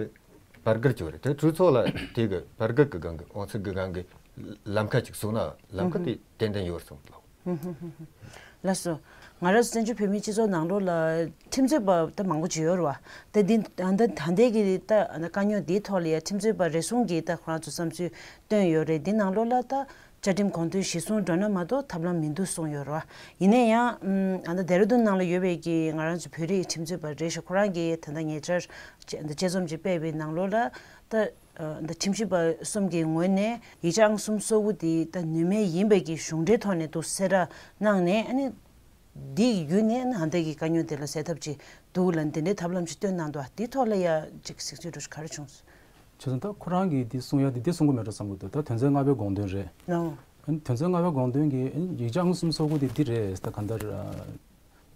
བར་བརྒལ་བྱས་རེད། དེ་གྲོས་ཚོགས་ལ་དེ་གི་བར་བརྒལ་གི་སྒང་གི་འོང་ཚུལ་གི་སྒང་གི་ལམ་ཁ་ཅིག་བཟོ་ན་ལམ་ཁ་དེ་ཏན་ཏན་ཡོད་སོང་ལགས། ལགས་སོ། ང་རང་ཚོ་བཙན་བྱོལ་བོད་མིའི་སྤྱི་ཚོགས་ནང་ལོགས་ལ་ཁྲིམས་རྩོད་པ་ད་མང་པོ་ཅིག་ཡོད་རེད་བ། ད་འདི་ད་ད་ལྟའི་གི་ད་དཀའ་རྙོག་འདིའི་ཐོག་ལ་ཡ་ཁྲིམས་རྩོད་པ་རེ་ཟུང་གིས་ད་ཁོ་རང་ཚོ་བསམ་ཚུལ་བཏོན་ཡོད་རེད། འདི་ནང་ལོགས་ལ་ད་བཅའ་ཁྲིམས་དགོངས་དོན་གཞིར་བཟུང་འགྲོ་ན་མ་གཏོགས་ཐབས་ལམ་མི་འདུག་གསུངས་ཡོད་རེད་བ། ཡིན་ན་ཡང་ཨ་ད་ལྡེ་ར་ལྡུན་ནང་ལ་ཡོད་པའི་གི་ང་རང་ཚོ་བོད་རིགས་ཁྲིམས་རྩོད་པ་རེ་ཞིག་ཁོ་རང་གིས་ད་ལྟ་ཉེ་ཆར་དཔྱད་དཔྱད་རྩོམ་ཅིག་སྤེལ་བའི་ནང་ལོགས་ལ་ད། ཨ་ད་ཁྲིམས་ཞིབ་པ་གསུམ་གྱི་ངོས་ནས་ཡིག་ཆ་ཨང་གསུམ་སོ་དགུ་དེ་ད་ནུས་མེད་ཡིན་པའི་གི་གཞུང་འབྲེལ་ཐོག་ནས་འདུག་གསལ་བསྒྲགས་གནང་ནས། ཨ་ནི་འདི་བརྒྱུད་ནས་ཨ་ནི་ད་ལྟའི་གི་དཀའ་རྙོག་དེ་ལ་སེལ་ཐབས་ཅིག་འདུག་ལ་འདི་འདྲའི་ཐབས་ལམ་ཞིག་བཏོན་གནང་འདུག་དེའི་ཐོག་ལ་ཡ་ཅིག་གཟིགས་ཚུལ་འདྲ་ཞིག་ག་རེ་བྱུང་སོང་། བྱས་ཙང་ད་ཁོ་རང་གིས་འདི་གསུང་ཡ་དེ་འདི་གསུང་གི་མེད་འགྲོ་བསམ་གི་འདུག་ད་དོན་ཚན་ལྔ་པའི་དགོངས་དོན་རེད། ལགས། ཨ་ནི་དོན་ཚན་ལྔ་པའི་དགོངས་དོན་གྱི་ཨ་ནི་ཡིག་ཆ་ཨང་གསུམ་སོ་དགུ་དེ་འདི་རེད། ད་གང་ལྟར་ཨ།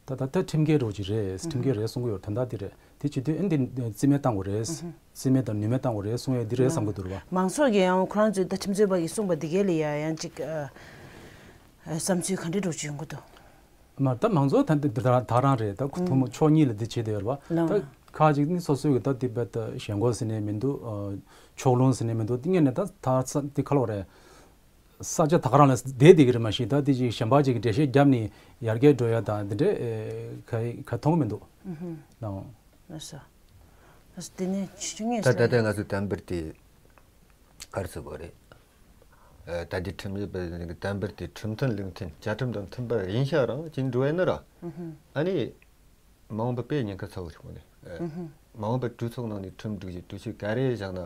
ད་ད་ལྟ་ཁྲིམས་འགལ་འདྲ་བོ་ཅིག་རེད། ཁྲིམས་འགལ་རེད་གསུང་གི་ཡོད། དོན་དག་འདི་རེད། དེ་བྱེད་དུས་ཨ་འདི་རྩིས་མེད་བཏང་དགོས་རེད། རྩིས་མེད་དང་ནུས་མེད་བཏང་དགོས་རེད་གསུང་ཡས་འདི་རེད་བསམ་གི་འདུག་རེད་བ། མང་ཚོགས་ཀྱིས་ཡང་ཁོ་རང་ཚོའི་ད་ཁྲིམས་རྩོད་པ་གིས་གསུངས་པ་འདི་གའི་ལ་ཡ་ཡང་ཅིག་ཨ་ཨ་བསམ་ཚུལ་ག་འདྲ་འདྲ་བོ་ཅིག་ཡོང་གི་འདུག་མ་ད་མང་ཚོགས་ད་འདི་ད་ད་རང་རེད། ད་ཐུན་མོང་ཕྱོགས་གཉིས་ལ་འདི་བྱེད་བསྡད་ཡོད་རེད་བ། ལགས། ད་ཁ་ཅིག་ནི་སོ་སོའི་གི་ད་འདི་བས་ད་ཞེན་ཁོག་ཟེར་ནས་མི་འདུག་ཨ་ཕྱོགས་ལྷུང་ཟེར་ནས་མི་འདུག་དེ་ངས་ནས་ད་ད་ཚ་འདི་ཁ་ལོ་རེད། ས་ཆ་ད་ག་རང་ལ་བསྡད་བསྡད་ཀྱི་རེད། མ་གཞི་ད་དེ་ཅིག་གཞན་པ་ཅིག་གིས་འགྲེལ་བཤད་བརྒྱབ་ནས་ཡར་རྒྱས་འགྲོ་ཡ་དང་དེ་འདྲས་ཨེ་ག་ག་མཐོང་གི་མི་འདུག་ཨུ་ཧུམ། ལགས་འོང་། ལགས་སོ། ལགས་སོ། དེ་ནས་ཆུ་ངོས་ད་ད་ལྟ་ང་ཚོ་དམ་པར་དེ་ག་རེ་ཟེར་དགོས་རེད། ཨ་ད་ལྟའི་ཁྲིམས་རིག་པ་དམ་པར་དེ་ཁྲིམས་མཐུན་ལུགས་མཐུན་བཅའ་ཁྲིམས་དང་མཐུན་པ་ཡིན་ཤག་རང་ཅིག་འགྲོ་ཡ་ན་ར། ཨུ་ཧུམ། ཨ་ནི། མ་འོངས་པ་དཔེ་ཉེན་ཁ་ཚ་བོ་ཞིག་ཡོང་ནས། ཨུ་ཧུམ། མ་འོངས་པ་གྲོས་ཚོགས་ནང་ནས་ཁྲིམས་སྒྲིག་གཞི་གྲོས་ཆོད་ག་རེ་བཞག་ན།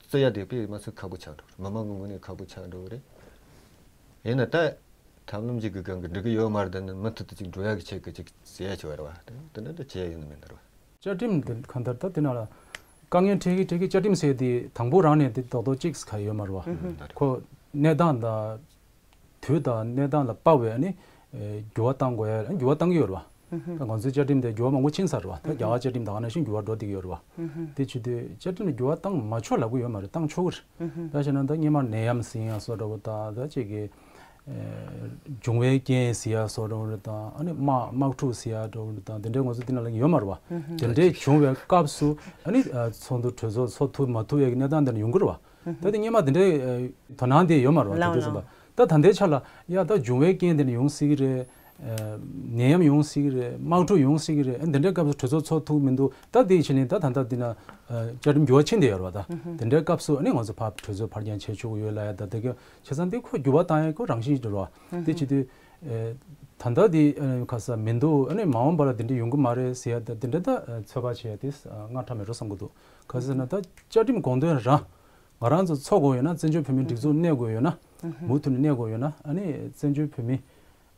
བརྩི་ཡ་དེ་དཔེ་མ་ཚད་ཁག་པོ་ཆགས་འགྲོ་རེད། མི་མང་གི་ངོས་ནས་ཁག་པོ་ཆགས་འགྲོ་གི་རེད། ཡིན་ན་ད། ཐབས་ལམ་གཅིག་གི་སྒང་གི་འགྲིག་གི་ཡོད་མ་རེད། ད་ནི་མུ་མཐུད་དུ་ཅིག་འགྲོ་ཡ་གི་ཆེད་ཀྱི་ཅིག་བྱེད་ཡ་ཆེ་བ་རེད་བ། དེ་འདྲ་ད་བྱེད་ཡ་ཡོད་ནི་མིན་ནི་རེད་བ། བཅའ་ཁྲིམས་དེ་གང་ལྟར་ད་དེ་ནང་ལ། དཀའ་ངལ་འཕྲད་ཀྱི་འཕྲད་ཀྱི་བཅའ་ཁྲིམས་ཟེར་དེ་དང་པོ་རང་ནས་དེ་རྡོག་རྡོག་གཅིག་ག་ཡོད་མ་རེད་བ། ཨུ་ཧུམ། ཁོ་གནས་སྟངས་དང་། དུས་དང་གནས་སྟངས་ལ་དཔག་པའི་ཨ་ནི་ཨེ་འགྱུར་བ་གཏང་དགོས་ཡ། འགྱུར་བ་གཏང་གི་ཡོད་རེད་བ། ད་ང་ཚོའི་བཅའ་ཁྲིམས་དེ་འགྱུར་བ་མང་པོ་ཕྱིན་ཚར་རེད་བ། ད་རྒྱ་གར་བཅའ་ཁྲིམས་དེ་ག་ནང་བཞིན་འགྱུར་བ་འགྲོ་བསྡད་ཀྱི་ཡོད་རེད་བ། དེ་བྱེད་དུས་བཅའ་ཁྲིམས་ལ་འགྱུར་བ་གཏང་མ་ཆོག་ལབ་ཀྱི་ཡོད་མ་རེད། གཏང་ཆོག་གི་རེད། ད་བྱས་ན་ད་སྔོན་མ་ནད་ཡམས་ཟིན་ཡ་བཟོ་འདྲ་བོ་དང་ད་ཅིག་གི་ འབྱུང་བའི་རྐྱེན་ཟེར་ཡ་སོགས་འགྲོ་གི་རེད་དང་། ཨ་ནི་དམག་དམག་འཁྲུག་ཟེར་ཡ་འགྲོ་གི་རེད་དང་། དེ་འདྲའི་ང་ཚོ་འདི་ནང་ལ་ཡོད་མ་རེད་བ། དེ་འདྲའི་བྱུང་བའི་སྐབས་སུ་ཨ་ནི་ཚོགས་འདུ་གྲོས་ཚོགས་ཚོགས་ཐུབ་མ་ཐུབ་ཡ་གི་གནས་སྟངས་དེ་འདྲ་ཡོང་གི་རེད་བ། ད་དེ་སྔོན་མ་དེ་འདྲའི་དོ་སྣང་དེ་ཡོད་མ་རེད་བ། དེ་འདྲའི་ཙམ་པ། ད་ད་ལྟའི་ཆ་ལ་ཡ་ད་འབྱུང་བའི་རྐྱེན་དེ་འདྲ་ཡོང་སྲིད་ཀྱི་རེད། ནད་ཡམས་ཡོང་སྲིད་ཀྱི་རེད། དམག་འཁྲུག་ཡོང་སྲིད་ཀྱི་རེད། ཨ་འདི་འདྲའི་སྐབས་སུ་གྲོས་ཚོགས་ཚོགས་ཐུབ་མི་འདུག། ད་དེ་ཡི་ཕྱི་ནས་ད་ད་ལྟ་འདི་ན་བཅའ་ཁྲིམས་འགྱུར་བ་ཕྱིན་བསྡད་ཡོད་རེད་བ། ད་དེ་འདྲའི་སྐབས་སུ་ཨ་ནི་ང་ཚོ་ཕར་གྲོས་ཚོགས་ཕར་འགྱངས་བྱས་ཆོག་གི་ཡོད་ལབ་ཡ། ད་དེ་ག་བྱས་ཙང་དེ་ཁོ་འགྱུར་བ་བཏང་ཡ་ཁོ་རང་བཞིན་ཅིག་རེད་བ། དེ་བྱེད་དུས་ད་ལྟ་དེ་ཁ་ས་མི་འདུག། ཨ་ནི་མ་འོངས་པ་ལ་དེ་འདྲ་ཡོང་གི་མ་རེད་ཟེར་ཡ། ད་དེ་འདྲ་ད་ཚོད་དཔག་བྱེད་ཡ་དེ་སྔ་དྲགས་མེད་འགྲོ་བསམ་གི་འདུག། ག་ཟེར་ན་ད་བཅའ་ཁྲིམས་དགོངས་དོན་རང་ང་རང་ཚོ་འཚོ་དགོས་ཡོད་ན། བཙན་བྱོལ་བོད་མིའི་སྒྲིག་འཛུགས་གནས་དགོས་ཡོད་ན། མུ་མཐུད་ནས་གནས་དགོས་ཡོད་ན། ཨ་ནི་བཙན་བྱོལ་བོད་མི་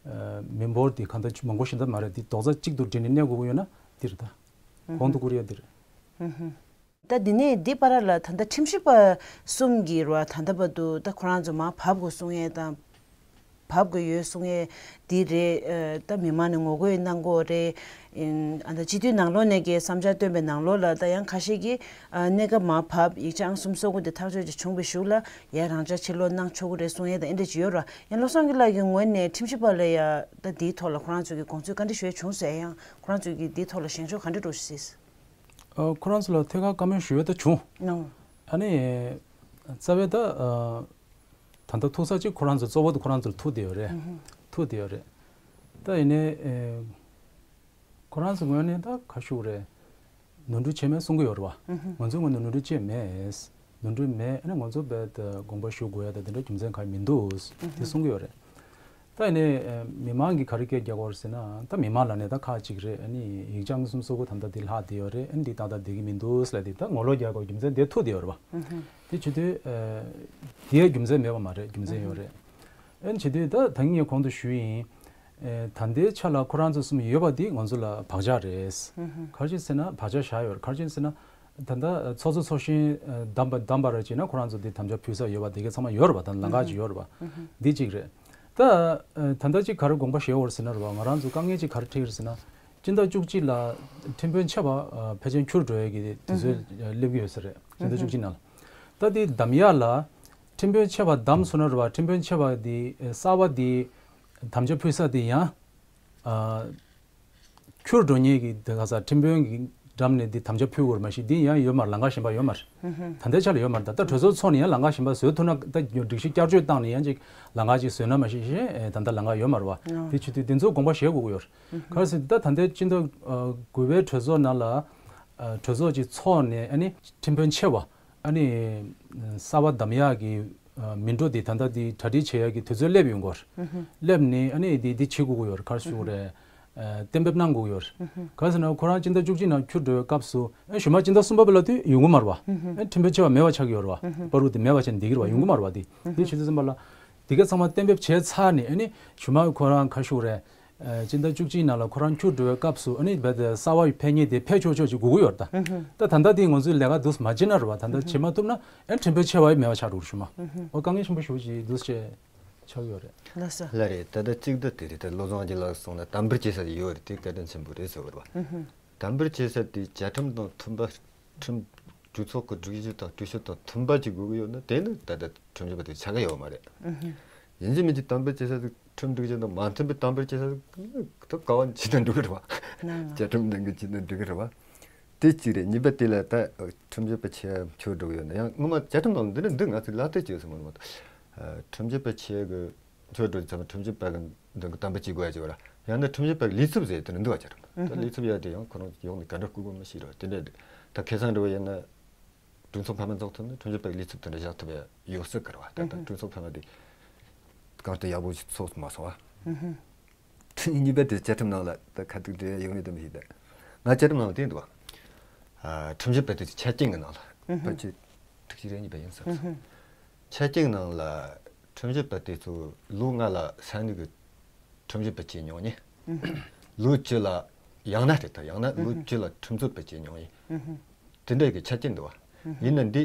མི་འབོར་དེ་གང་ལྟར་མང་པོ་ཞིག་ད་མ་རེད། དེ་རྡོག་རྩ་གཅིག་ཏུ་སྒྲིལ་ནས་གནས་དགོས་ཀྱི་ཡོད་ན་འདིར་ད་གོང་དུ་བཀུར་ཡ་འདིར། ད་འདི་ནས་འདི་བར་ལ་ད་ལྟ་ཁྲིམས་ཞིབ་པ་གསུམ་གྱིས་ར་ད་ལྟ་བར་དུ་ད་ཁོ་རང་ཚོ་མར་བབས་དགོས་གསུང་ཡས་དང་། བབས་དགོས་ཡོད་གསུང་ཡས་འདི་རེད། ད་མི་མང་ནས་ངོ་རྒོལ་གནང་གི་ཡོད་རེད། ཨ་ད་སྤྱི་འཐུས་ནང་ལོགས་ནས་ཀྱི་བསམ་འཆར་བཏོན་པའི་ནང་ལོགས་ལ་ད་ཡང་ཁ་ཤས་ཀྱིས་གནས་སྐབས་མར་བབས། ཡིག་ཆ་ཨང་གསུམ་སོ་དགུ་དེ་ཐག་གཅོད་ཅིག་བྱུང་བའི་གཞུག་ལ་ཡ་རང་འཇགས་ཕྱིར་ལོག་གནང་ཆོག་གི་རེད་གསུང་ཡས་དང་། ཨེ་འདྲ་ཅིག་ཡོད་ར། ཡང་བློ་བཟང་སྒྲོལ་ལགས་ཀྱི་ངོས་ནས་ཁྲིམས་ཞིབ་པ་ལ་ཡ་ད་འདིའི་ཐོག་ལ་ཁོ་རང་ཚོ་གི་དགོངས་ཚུལ་ག་འདྲ་ཞུ་ཡས་བྱུང་ཟེར། ཡང་ཁོ་རང་ཚོ་གི་འདིའི་ཐོག་ལ་བཞེངས་ཕྱོགས་ག་འདྲ་འགྲོ་ཞིག་ཟེར། ཨ་ཁོ་རང་ཚོ་ལ་ཐད་ཀར་བཀའ་མོལ་ཞུ་ཡས་ད་བྱུང་། ཨ་ནི་རྩ་བའི་ད་ཨ་ད་ལྟ་ཐུག་ས་གཅིག་ཁོ་རང་ཚོ་གཙོ་བོ་དེ་ཁོ་རང་ཚོ་ལ་ཐུག་བསྡད་ཡོད་རེད། ཐུག་བསྡད་ཡོད་རེད། ད་ཡིན་ནའི་ཨེ་ཁོ་རང་ཚོ་ངོས་ནས་ད་ག་ཞུ་དགོས་རེད། ནོར་འཁྲུལ་བྱས་མེད་གསུང་གི་ཡོད་རེད་བ། ང་ཚོའི་ངོས་ནས་ནོར་འཁྲུལ་བྱས་མེད། ནོར་འཁྲུལ་མེད། ཨ་ནི་ང་ཚོ་རྦད་དེ་དགོངས་པ་ཞུ་དགོས་ཡ་ད་དེ་འདྲ་རྒྱུ་མཚན་གང་ཡང་མི་འདུག་དེ་གསུང་གི་ཡོད་རེད། ད་ཡིན་ནའི་ཨེ་མི་མང་གིས་ག་རེ་སྐད་རྒྱག་གི་ཡོད་རེད་ཟེར་ན། ད་མི་མང་ལབ་ནས་ད་ཁག་ཅིག་རེད། ཨ་ནི་ཡིག་ཆ་ཨང་གསུམ་སོ་དགུ་ད་ལྟ་འདི་ལྷག་བསྡད་ཡོད་རེད། ཨ་ནི་འདི་ཏག་ཏག་བསྡད་ཀྱི་མི་འདུག་ལབ་དེ་ད་ངོ་ལོག་རྒྱག་གི་ཡོད། རྒྱུ་མཚན་དེ་ཐུག་བསྡད་ཡོད་རེད་བ། དེ་བྱེད་དུས་ཨེ་དེའི་རྒྱུ་མཚན་མེད་པ་མ་རེད། རྒྱུ་མཚན་ཡོད་རེད། ཨ་ནི་བྱེད་དུས་ད་ད་གིན་ངས་གོང་དུ་ཞུས་ཡིན། ཨེ་ད་ལྟའི་ཆ་ལ་ཁོ་རང་ཚོ་གསུམ་ཡོད་པ་འདི་ང་ཚོ་ལ་བག་ཆགས་རེད། ག་རེ་བྱས་ཟེར་ན་བག་ཆགས་བཞག་ཡོད་རེད། ག་རེ་བྱས་ཟེར་ན་ད་ལྟ་ཚོགས་གཙོ་ཚོགས་གཞོན་བདམས་པ་བདམས་པ་ར་བྱས་ན་ཁོ་རང་ཚོ་འདི་དམ་བཅའ་ཕུལ་ས་ཡོད་པ་དེ་ག་ཚང་མ་ཡོད་རེད་པ། ད་ལམ་ཁ་ཅིག་ཡོད་རེད་པ། འདི་གཅིག་རེད། ད་ཨེ་ད་ལྟ་ཅིག་ག་རེ་དགོངས་པ་བཞེས་ཡོད་རེད་ཟེར་ན་རེད་པ། ང་རང་ཚོ་དཀའ་ངལ་ཅིག་ག་རེ་འཕྲད་ཀྱི་རེད་ཟེར་ན། སྤྱི་ཟླ་བཅུ་གཅིག་ལ་ཁྲིམས་དཔོན་ཆེ་བ་ཨ་ཕལ་ཆེར་འཁྱུར་འགྲོ་ཡས་ཀྱི་དུས་ཚོད་ཨ་སླེབས་ཀྱི་ཡོད་ས་རེད། སྤྱི་ཟླ་བཅུ་གཅིག་ནང་ལ། ད་དེ་བདམས་ཡ་ལ་ཁྲིམས་དཔོན་ཆེ་བ་བདམས་སོང་ན་རེད་པ། ཁྲིམས་དཔོན་ཆེ་བ་དེ་ཨེ་གསར་པ་དེ་དམ་བཅའ་ཕུལ་ས་དེ་ཡང་ཨ་འཁྱུར་འགྲོ་མཁན་གྱི་དེ་ག་ས་ཁྲིམས་དཔོན་གྱི་འགྲམ་ནས་དེ་དམ་བཅའ་ཕུལ་དགོས་རེད། མ་གཞི་དེ་ཡང་ཡོད་མ་རེད། ལམ་ཁ་གཞན་པ་ཡོད་མ་རེད། ད་ལྟའི་ཆ་ལ་ཡོད་མ་རེད། ད་ད་གྲོས་ཚོགས་ཚོགས་ནས་ཡང་ལམ་ཁ་གཞན་པ་བཟོས་ཐུབ་ན། ད་སྒྲིག་གཞི་བསྐྱར་བཅོས་བཏང་ནས་ཡང་ཅིག་ལམ་ཁ་ཅིག་བཟོས་ན་མ་གཞི་གཞན་ཨེ་ད་ལྟ་ལམ་ཁ་ཡོད་མ་རེད་པ། དེ་བྱེད་དུས་དེ་ཚོ་དགོངས་པ་བཞེས་དགོས་ཀྱི་ཡོད་རེད། ག་རེ་ཟེར་ད་ད་ལྟའི་སྤྱི་ཟླ་ཨ་དགུ་པའི་གྲོས་ཚོགས་ནང་ལ་ཨ་གྲོས་ཚོགས་ཅིག་ཚོགས་ནས་ཨ་ནི་ཁྲིམས་དཔོན་ཆེ་བ་ཨ་ནི་གསར་པ་བདམས་ཡག་གི་ཨ་མི་འགྲོ་དེ་ད་ལྟ་དེ་གྲ་སྒྲིག་བྱེད་ཡག་གི་དུས་ཚོད་སླེབས་ཡོང་གི་ཡོད་རེད། སླེབས་ནས་ཨ་ནི་དེ་དེ་བྱེད་དགོས་ཀྱི་ཡོད་རེད། ག་རེ་ཞུ་དགོས་རེད། ཨ་གཏན་འབེབས་གནང་དགོས་ཀྱི་ཡོད་རེད། ག་རེ་ཟེར་ན་ཁོ་རང་སྤྱི་ཟླ་བཅུ་གཅིག་ནང་འཁྱུར་འགྲོ་བའི་སྐབས་སུ་ཨ་ཞུ་མ་སྤྱི་ཟླ་གསུམ་པ་བར་ལ་དུས་ཡོང་གི་མ་རེད་པ། ཨ་ཁྲིམས་དཔོན་ཆེ་བ་མེད་པ་ཆགས་ཀྱི་ཡོད་རེད་པ། བར་དུ་དེ་མེད་པ་བྱས་ནས་བསྡད་ཀྱི་རེད་པ། ཡོང་གི་མ་རེད་པ། དེ་དེ་བྱེད་དུས་ཙམ་པ་ལ་དེ་ག་ཚང་མ་གཏན་འབེབས་བྱས་ཚར་ནས་ཨ་ནི་ཞུ་མ་ཁོ་རང་ག་རེ་ཞུ་དགོས་རེད། ཨ་སྤྱི་ཟླ་བཅུ་གཅིག་ནང་ལ་ཁོ་རང་འཁྱུར་འགྲོ་བའི་སྐབས་སུ་ཨ་ནི་རྦད་དེ་གསར་པ་ཕེབས་མཁན་དེ་ཕེབས་ཆོག་ཆོག་ཅིག་དགོས་ཀྱི་ཡོད་རེད་ད། ད་ད་ལྟ་དེ་ང་ཚོས་ལས་ཀ་འདུག་སེ་མ་བྱས་ན་རེད་པ། ད་ལྟ་བྱེད་མ་ཐུབ་ན་ཨ་ཁྲིམས་དཔོན་ཆེ་བ་ཡི་མེད་པ་ཆགས་འགྲོ་གི་རེད། ཞུ་མ་འོ་དཀའ་ངལ་ཆེན་པོ་ཞེ་པོ་ཅིག་འདུག་སེ་ཆགས་ཀྱི་ཡོད་རེད། ལགས་སོ། ལགས་རེད། ད་ལྟ་གཅིག་འདི་དེ་རེད། ད་བློ་བཟང་རྒྱལ་ལགས་གསུངས་ན་དམ་པོར་བྱེད་ས་དེ་ཡོད་རེད། དེ་བཀའ་དྲིན་ཆེན་པོ་རེད་ཟེར་བ་རེད་པ། དམ་པོར་བྱེད་ས་དེ་བཅའ་ཁྲིམས་དང་མཐུན་པ། ཁྲིམས་གྲོས་ཚོགས་ཀྱི་སྒྲིག་གཞི་དང་གྲོས་གཞི་དང་མཐུན་པ་ཅིག་དགོས་ཀྱི་ཡོད་ན་དེ་ནི་ད་ལྟ་ཁྲིམས་ཞིབ་པ་དེ་ཆགས་ཀྱི་ཡོད་མ་རེད། ཡིན་གཅིག་མིན་གཅིག་དམ་པོར་བྱེད་ས་དེ་ཁྲིམས་སྒྲིག་གཞི་དང་མ་མཐུན་པའི་དམ་པོར་བྱེད་ས་དེ་ད་ག་བ་ཇི་ལྟར་འགྲོ་གི་རེད་པ། ནང་བཅའ་ཁྲིམས་ནང་གི་ཇི་ལྟར་འགྲོ་གི་རེད་པ། དེ་གཅིག་རེད། གཉིས་པ་དེ་ལ་ད་ཁྲིམས་ཞིབ་པ་ཆེ་འཁྱུར་འགྲོ་གི་ཡོད་ན་ཡང་སྔོན་མ་བཅའ་ཁྲིམས་ནང་འདི་ནི་འདི་ང་ཚོས་ལག་བསྟར་བྱས་ཡོད་ས་མ་རེད་པ། ཁྲིམས་ཞིབ་པ་ཆེ་གི་ཁྱོད་འགྲོ་ཙམ་ཁྲིམས་ཞིབ་པ་གི་འདི་གི་དམ་པ་བྱེད་དགོས་ཡ་ཅིག་ཡོད་ར། ཡང་ན་ཁྲིམས་ཞིབ་པ་གི་ལས་ཚབ་ཟེར་དེ་འདྲ་འདུག་བ། བཅའ་ཁྲིམས་ད་ལས་ཚབ་ཡ་དེ་ཡང་ཁོ་རང་ཡོང་ནས་ག་འདྲ་བསྐོ་དགོས་མི་ཤེས་ར། དེ་འདྲ་ད་ཁ་སང་འདྲ་བ་ཡིན་ན་གྲོས་ཚོགས་འཕར་མ་འཛུགས་ཐུབ་ན་ཁྲིམས་ཞིབ་པ་གི་ལས་ཚབ་དེ་འདྲ་བཞག་ཐུབ་ཡ་ཡོད་སྲིད་གི་ར་བ། ད་ད་གྲོས་ཚོགས་འཕར་མ་དེ་གང་ལྟར་ཡག་པོ་ཞིག་ཚོགས་མ་སོང་བ། གཉིས་པ་དེ་བཅའ་ཁྲིམས་ནང་ལ་ད་ཁ་ཐུག་འབྲེལ་ཡ་ཡོད་མེད་དེ་མི་ཤེས། ད་ང་བཅའ་ཁྲིམས་ནང་ལ་དེ་འདུག་བ། ཁྲིམས་ཞིབ་པ་དེ་ཆ་རྐྱེན་གི་ནང་ལ་ཕལ་ཆེར་ཐིག་གཅིག་རེ་གཉིས་པ་ཡིན་བསམ་སོང་། ཆ་རྐྱེན་ནང་ལ་ཁྲིམས་ཞིབ་པ་དེ་ཚོ་ལོ་ལྔ་ལ་ས་གནས་ཀྱི་ཁྲིམས་ཞིབ་པ་བྱས་མྱོང་མཁན། ལོ་བཅུ་ལ་ཡང་ན་རེད། ད་ཡང་ན་ལོ་བཅུ་ལ་ཁྲིམས་རྩོད་པ་བྱས་མྱོང་མཁན། དེ་འདྲ་གི་ཆ་རྐྱེན་འདུག་བ། ཡིན་ན་འདི་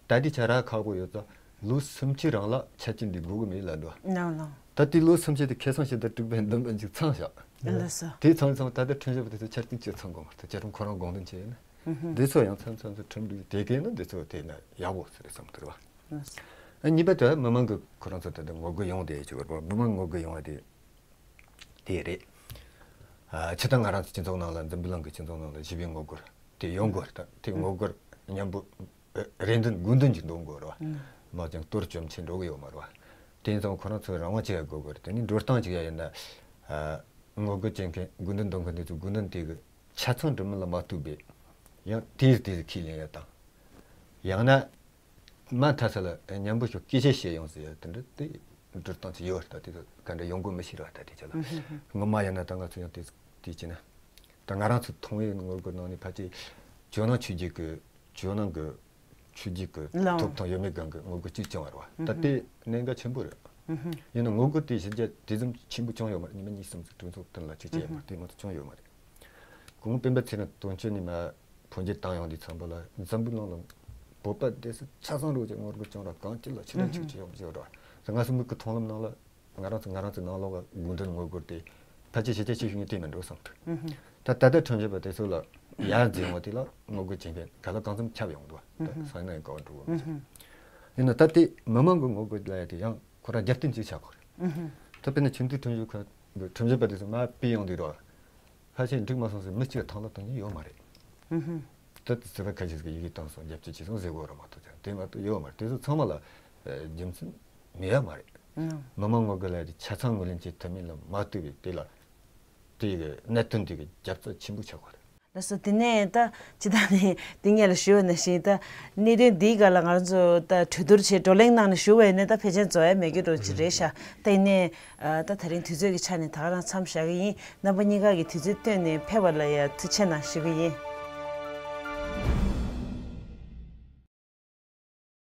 ད་ལྟའི་ཆ་རག་ཁག་པོ་ཡོད་ཙང་ལོ་སུམ་ཅུ་རིང་ལ་ཆ་རྐྱེན་འདི་དགོས་ཀྱི་མེད་ལབ་འདུག་བ། ནའང་ལགས། ད་ལྟའི་ལོ་སུམ་ཅུ་དེ་ཁ་སང་ཕྱི་ཟླ་དྲུག་པའི་འདི་འདྲ་ཅིག་ཚང་བཞག། ལགས་སོ། དེ་ཚང་ཚང་ད་ལྟ་ཁྲིམས་ཞིབ་པ་དེ་ཚོ་ཆ་རྐྱེན་ཅིག་ཚང་དགོས་མ་རེད། ད་བཅའ་ཁྲིམས་ཁོ་རང་དགོངས་དོན་ཅི་ཡིན་ན། འདི་ཚོ་ཡང་མཚམས་མཚམས་སུ་ཁྲིམས་སྒྲིག་དེ་གས་ན་འདི་ཚོ་དེ་ན་ཡག་པོ་ཟེར་བསམ་གི་རེད་བ། ལགས་སོ། གཉིས་པ་དེ་མི་མང་གི་ཁོ་རང་ཚོ་ད་ལྟ་ངོ་རྒོལ་ཡོང་བསྡད་ཡོད་ཀྱི་ཡོད་རེད་པ། མི་མང་ངོ་རྒོལ་ཡོང་བ་དེ་དེ་རེད། ཨ་ཕྱི་ད་ང་རང་ཚོ་སྤྱི་ཚོགས་ནང་ལ་འཛམ་བུ་གླིང་གི་སྤྱི་ཚོགས་ནང་ལ་ཞི་བའི་ངོ་རྒོལ་དེ་ཡོང་དགོས་རེད། ད་དེ་ངོ་རྒོལ་མཉམ་པོ་རེ་འདུན་དགོས་འདུན་གྱི་འདོན་དགོས་རེད་པ། མ་ཀྱང་གཏོར་བཅོམ་ཆེ་འགྲོ་གི་ཡོད་མ་རེད་པ། དེ་ཡིན་ཙང་ཁོ་རང་ཚོས་རང་དབང་ཅིག་ཡ་དགོས་དགོས་རེད། དེ་ནས་འགྲོ་སྟངས་ཅིག་ཡ་ཡིན་ན། ཨ་ངོ་རྒོལ་བྱེད་མཁན་དགོས་འདུན་འདོན་མཁན་དེ་ཚོ་དགོས་འདུན་དེ་གི་ཆ་ཚང་འགྲུབ་མིན་ལ་མ་ལྟོས་པའི་ཡང་དེས་དེས་ཁས་ལེན་ཡ་དང་། ཡང་ན། མ་མཐའ་ས་ལ་མཉམ་པོ་ཞིག་སྐད་ཆ་བཤད་ཡོང་ཟེར་ཡ་དེ་འདྲ་དེ་འགྲོ་སྟངས་ཅིག་ཡོད་རེད། ད་དེ་ག་འདྲ་ཡོང་གི་མི་ཤེས་ར། ད་དེ་ཅི་ལ་སྔོན་མ་ཡིན་ན་ད་ང་ཚོ་ཡང་དེ་དེ་བྱས་ན། ད་ང་རང་ཚོ་མཐོང་བའི་ངོ་རྒོལ་ནང་ནས་ཕལ་ཆེར་ཇོ་ནང་ཆོས་བརྒྱུད་ཀྱི་ཇོ་ནང་གི་ཆོས་བརྒྱུད་ཀྱི་ལའང་ཐོབ་ཐང་ཡོད་མེད་སྒང་གི་ངོ་རྒོལ་གཅིག་བྱུང་བ་རེད་པ། ད་དེ་གནད་འགག་ཆེན་པོ་རེད། ཡིན་ནའང་ངོ་རྒོལ་དེ་ཕྱི་རྒྱལ་དེ་ཙམ་ཆེན་པོ་བྱུང་ཡོད་མ་རེད། ཉི་མ་གཉིས་གསུམ་ཙམ་གྲོས་ཚོགས་སྟེང་ལ་ཅིག་བྱས་ཡོད་མ་རེད། དེ་མ་གཏོགས་བྱུང་ཡོད་མ་རེད། གོང་སྤེན་པ་ཚེ་རིང་དོན་གཅོད་ནས་མ་འཕོ་འགྱུར་བཏང་ཡོང་དུས་ཙམ་པ་ལ་འཛམ་བུ་གླིང་ལ་བོད་པ་སྡེ་སྲིད་ཆ་ཚང་རོགས་ཀྱི་ངོ་རྒོལ་བྱུང་ར་གང་ཅི་ལ་ཕྱི་ལ་ཆིག་ཆིག་ཡོང་བཞག་ར། ང་ཚོ་མི་གི་མཐོང་ལམ་ནང་ལ་ང་རང་ཚོ་ང་རང་ཚོ་ནང་ལོགས་ཀ་དགོས་འདུན་ངོ་རྒོལ་དེ་ཕལ་ཆེར་ཞེ་ཆ་ཆེ་ཤོས་ནི་དེ་མིན་འགྲོ་བསམ་ཐུབ། ད་ད་ལྟ་ཁྲིམས་ཞིབ་པ་དེ་ཚོ་ལ་ཡར་འཛིན་འོང་དེ་ལ་ངོ་རྒོལ་བྱེད་མཁན་ག་ལ་གང་འཚམ་ཁྱབ་ཡོང་འདུག་བ། ད་སང་ཉིན་ག་བ་འགྲོ་བ་མི་ཚོ་ཡིན་ན་ད་དེ་མི་མང་གི་ངོ་རྒོལ་ལ་ཡ་དེ་ཡང་ཁོ་རང་རྒྱབ་རྟེན་ཅིག་ཆགས་པ་རེད། ད་དཔེར་ན་ཆིངས་འཐུས་ཁྲིམས་ཞིབ་ཁང་གི་ཁྲིམས་ཞིབ་པ་དེ་ཚོ་མར་ཕུད་ཡོང་དུས་རོགས། ཕལ་ཆེར་འགྲིག་མ་སོང་ཟེར་མི་གཅིག་ཐང་ལ་གཏོང་མཁན་ཡོད་མ་རེད། ད་ལྟ་སྲིད་པ་ཁ་ཤས་ཀྱིས་ཡི་གེ་བཏང་སོང་རྒྱབ་སྐྱོར་བྱས་སོང་ཟེར་དགོས་ར་མ་གཏོགས་ཀྱང་དེ་མ་གཏོགས་ཡོད་མ་རེད། དེ་ཚོ་ཚང་མ་ལ་རྒྱུ་མཚན་མེད་ཡ་མ་རེད། མི་མང་ངོ་རྒོལ་ལ་ཆ་ཚང་ངོས་ལེན་བྱེད་ཐུབ་མིན་ལ་མ་ལྟོས་པའི་དེ་ལ་དེ་གི་གནད་དོན་དེ་གི་རྒྱབ་རྩ་ཆེན་པོ་ཆགས་པ་རེད། ལགས་སོ། དེ་ནས་ད་ཇི་ལྟར་ནས་འདི་སྔོན་ལ་ཞུས་པ་ནང་བཞིན་ད་གནད་དོན་འདིའི་སྒང་ལ་ང་རང་ཚོ་ད་གྲོས་བསྡུར་བྱས་བགྲོ་གླེང་གནང་ནས་ཞུ་བ་ཡིན་ན་ད་ཕལ་ཆེར་རྫོགས་ཡ་མེད་རྒྱུ་འདྲ་ཅིག་རེད་ཤག་ད་ཡིན་ནའི་ད་ད་རིང་དུས་ཚོད་ཀྱི་ཆ་ནས་ད་ག་རང་མཚམས་བཞག་གི་ཡིན། རྣམ་པ་གཉིས་ཀ་གིས་དུས་ཚོད་བཏོན་ནས་ཕེབས་པ་ལ་ཡ་ཐུགས་རྗེ་ཆེ་གནང་ཞུ་གི་ཡིན།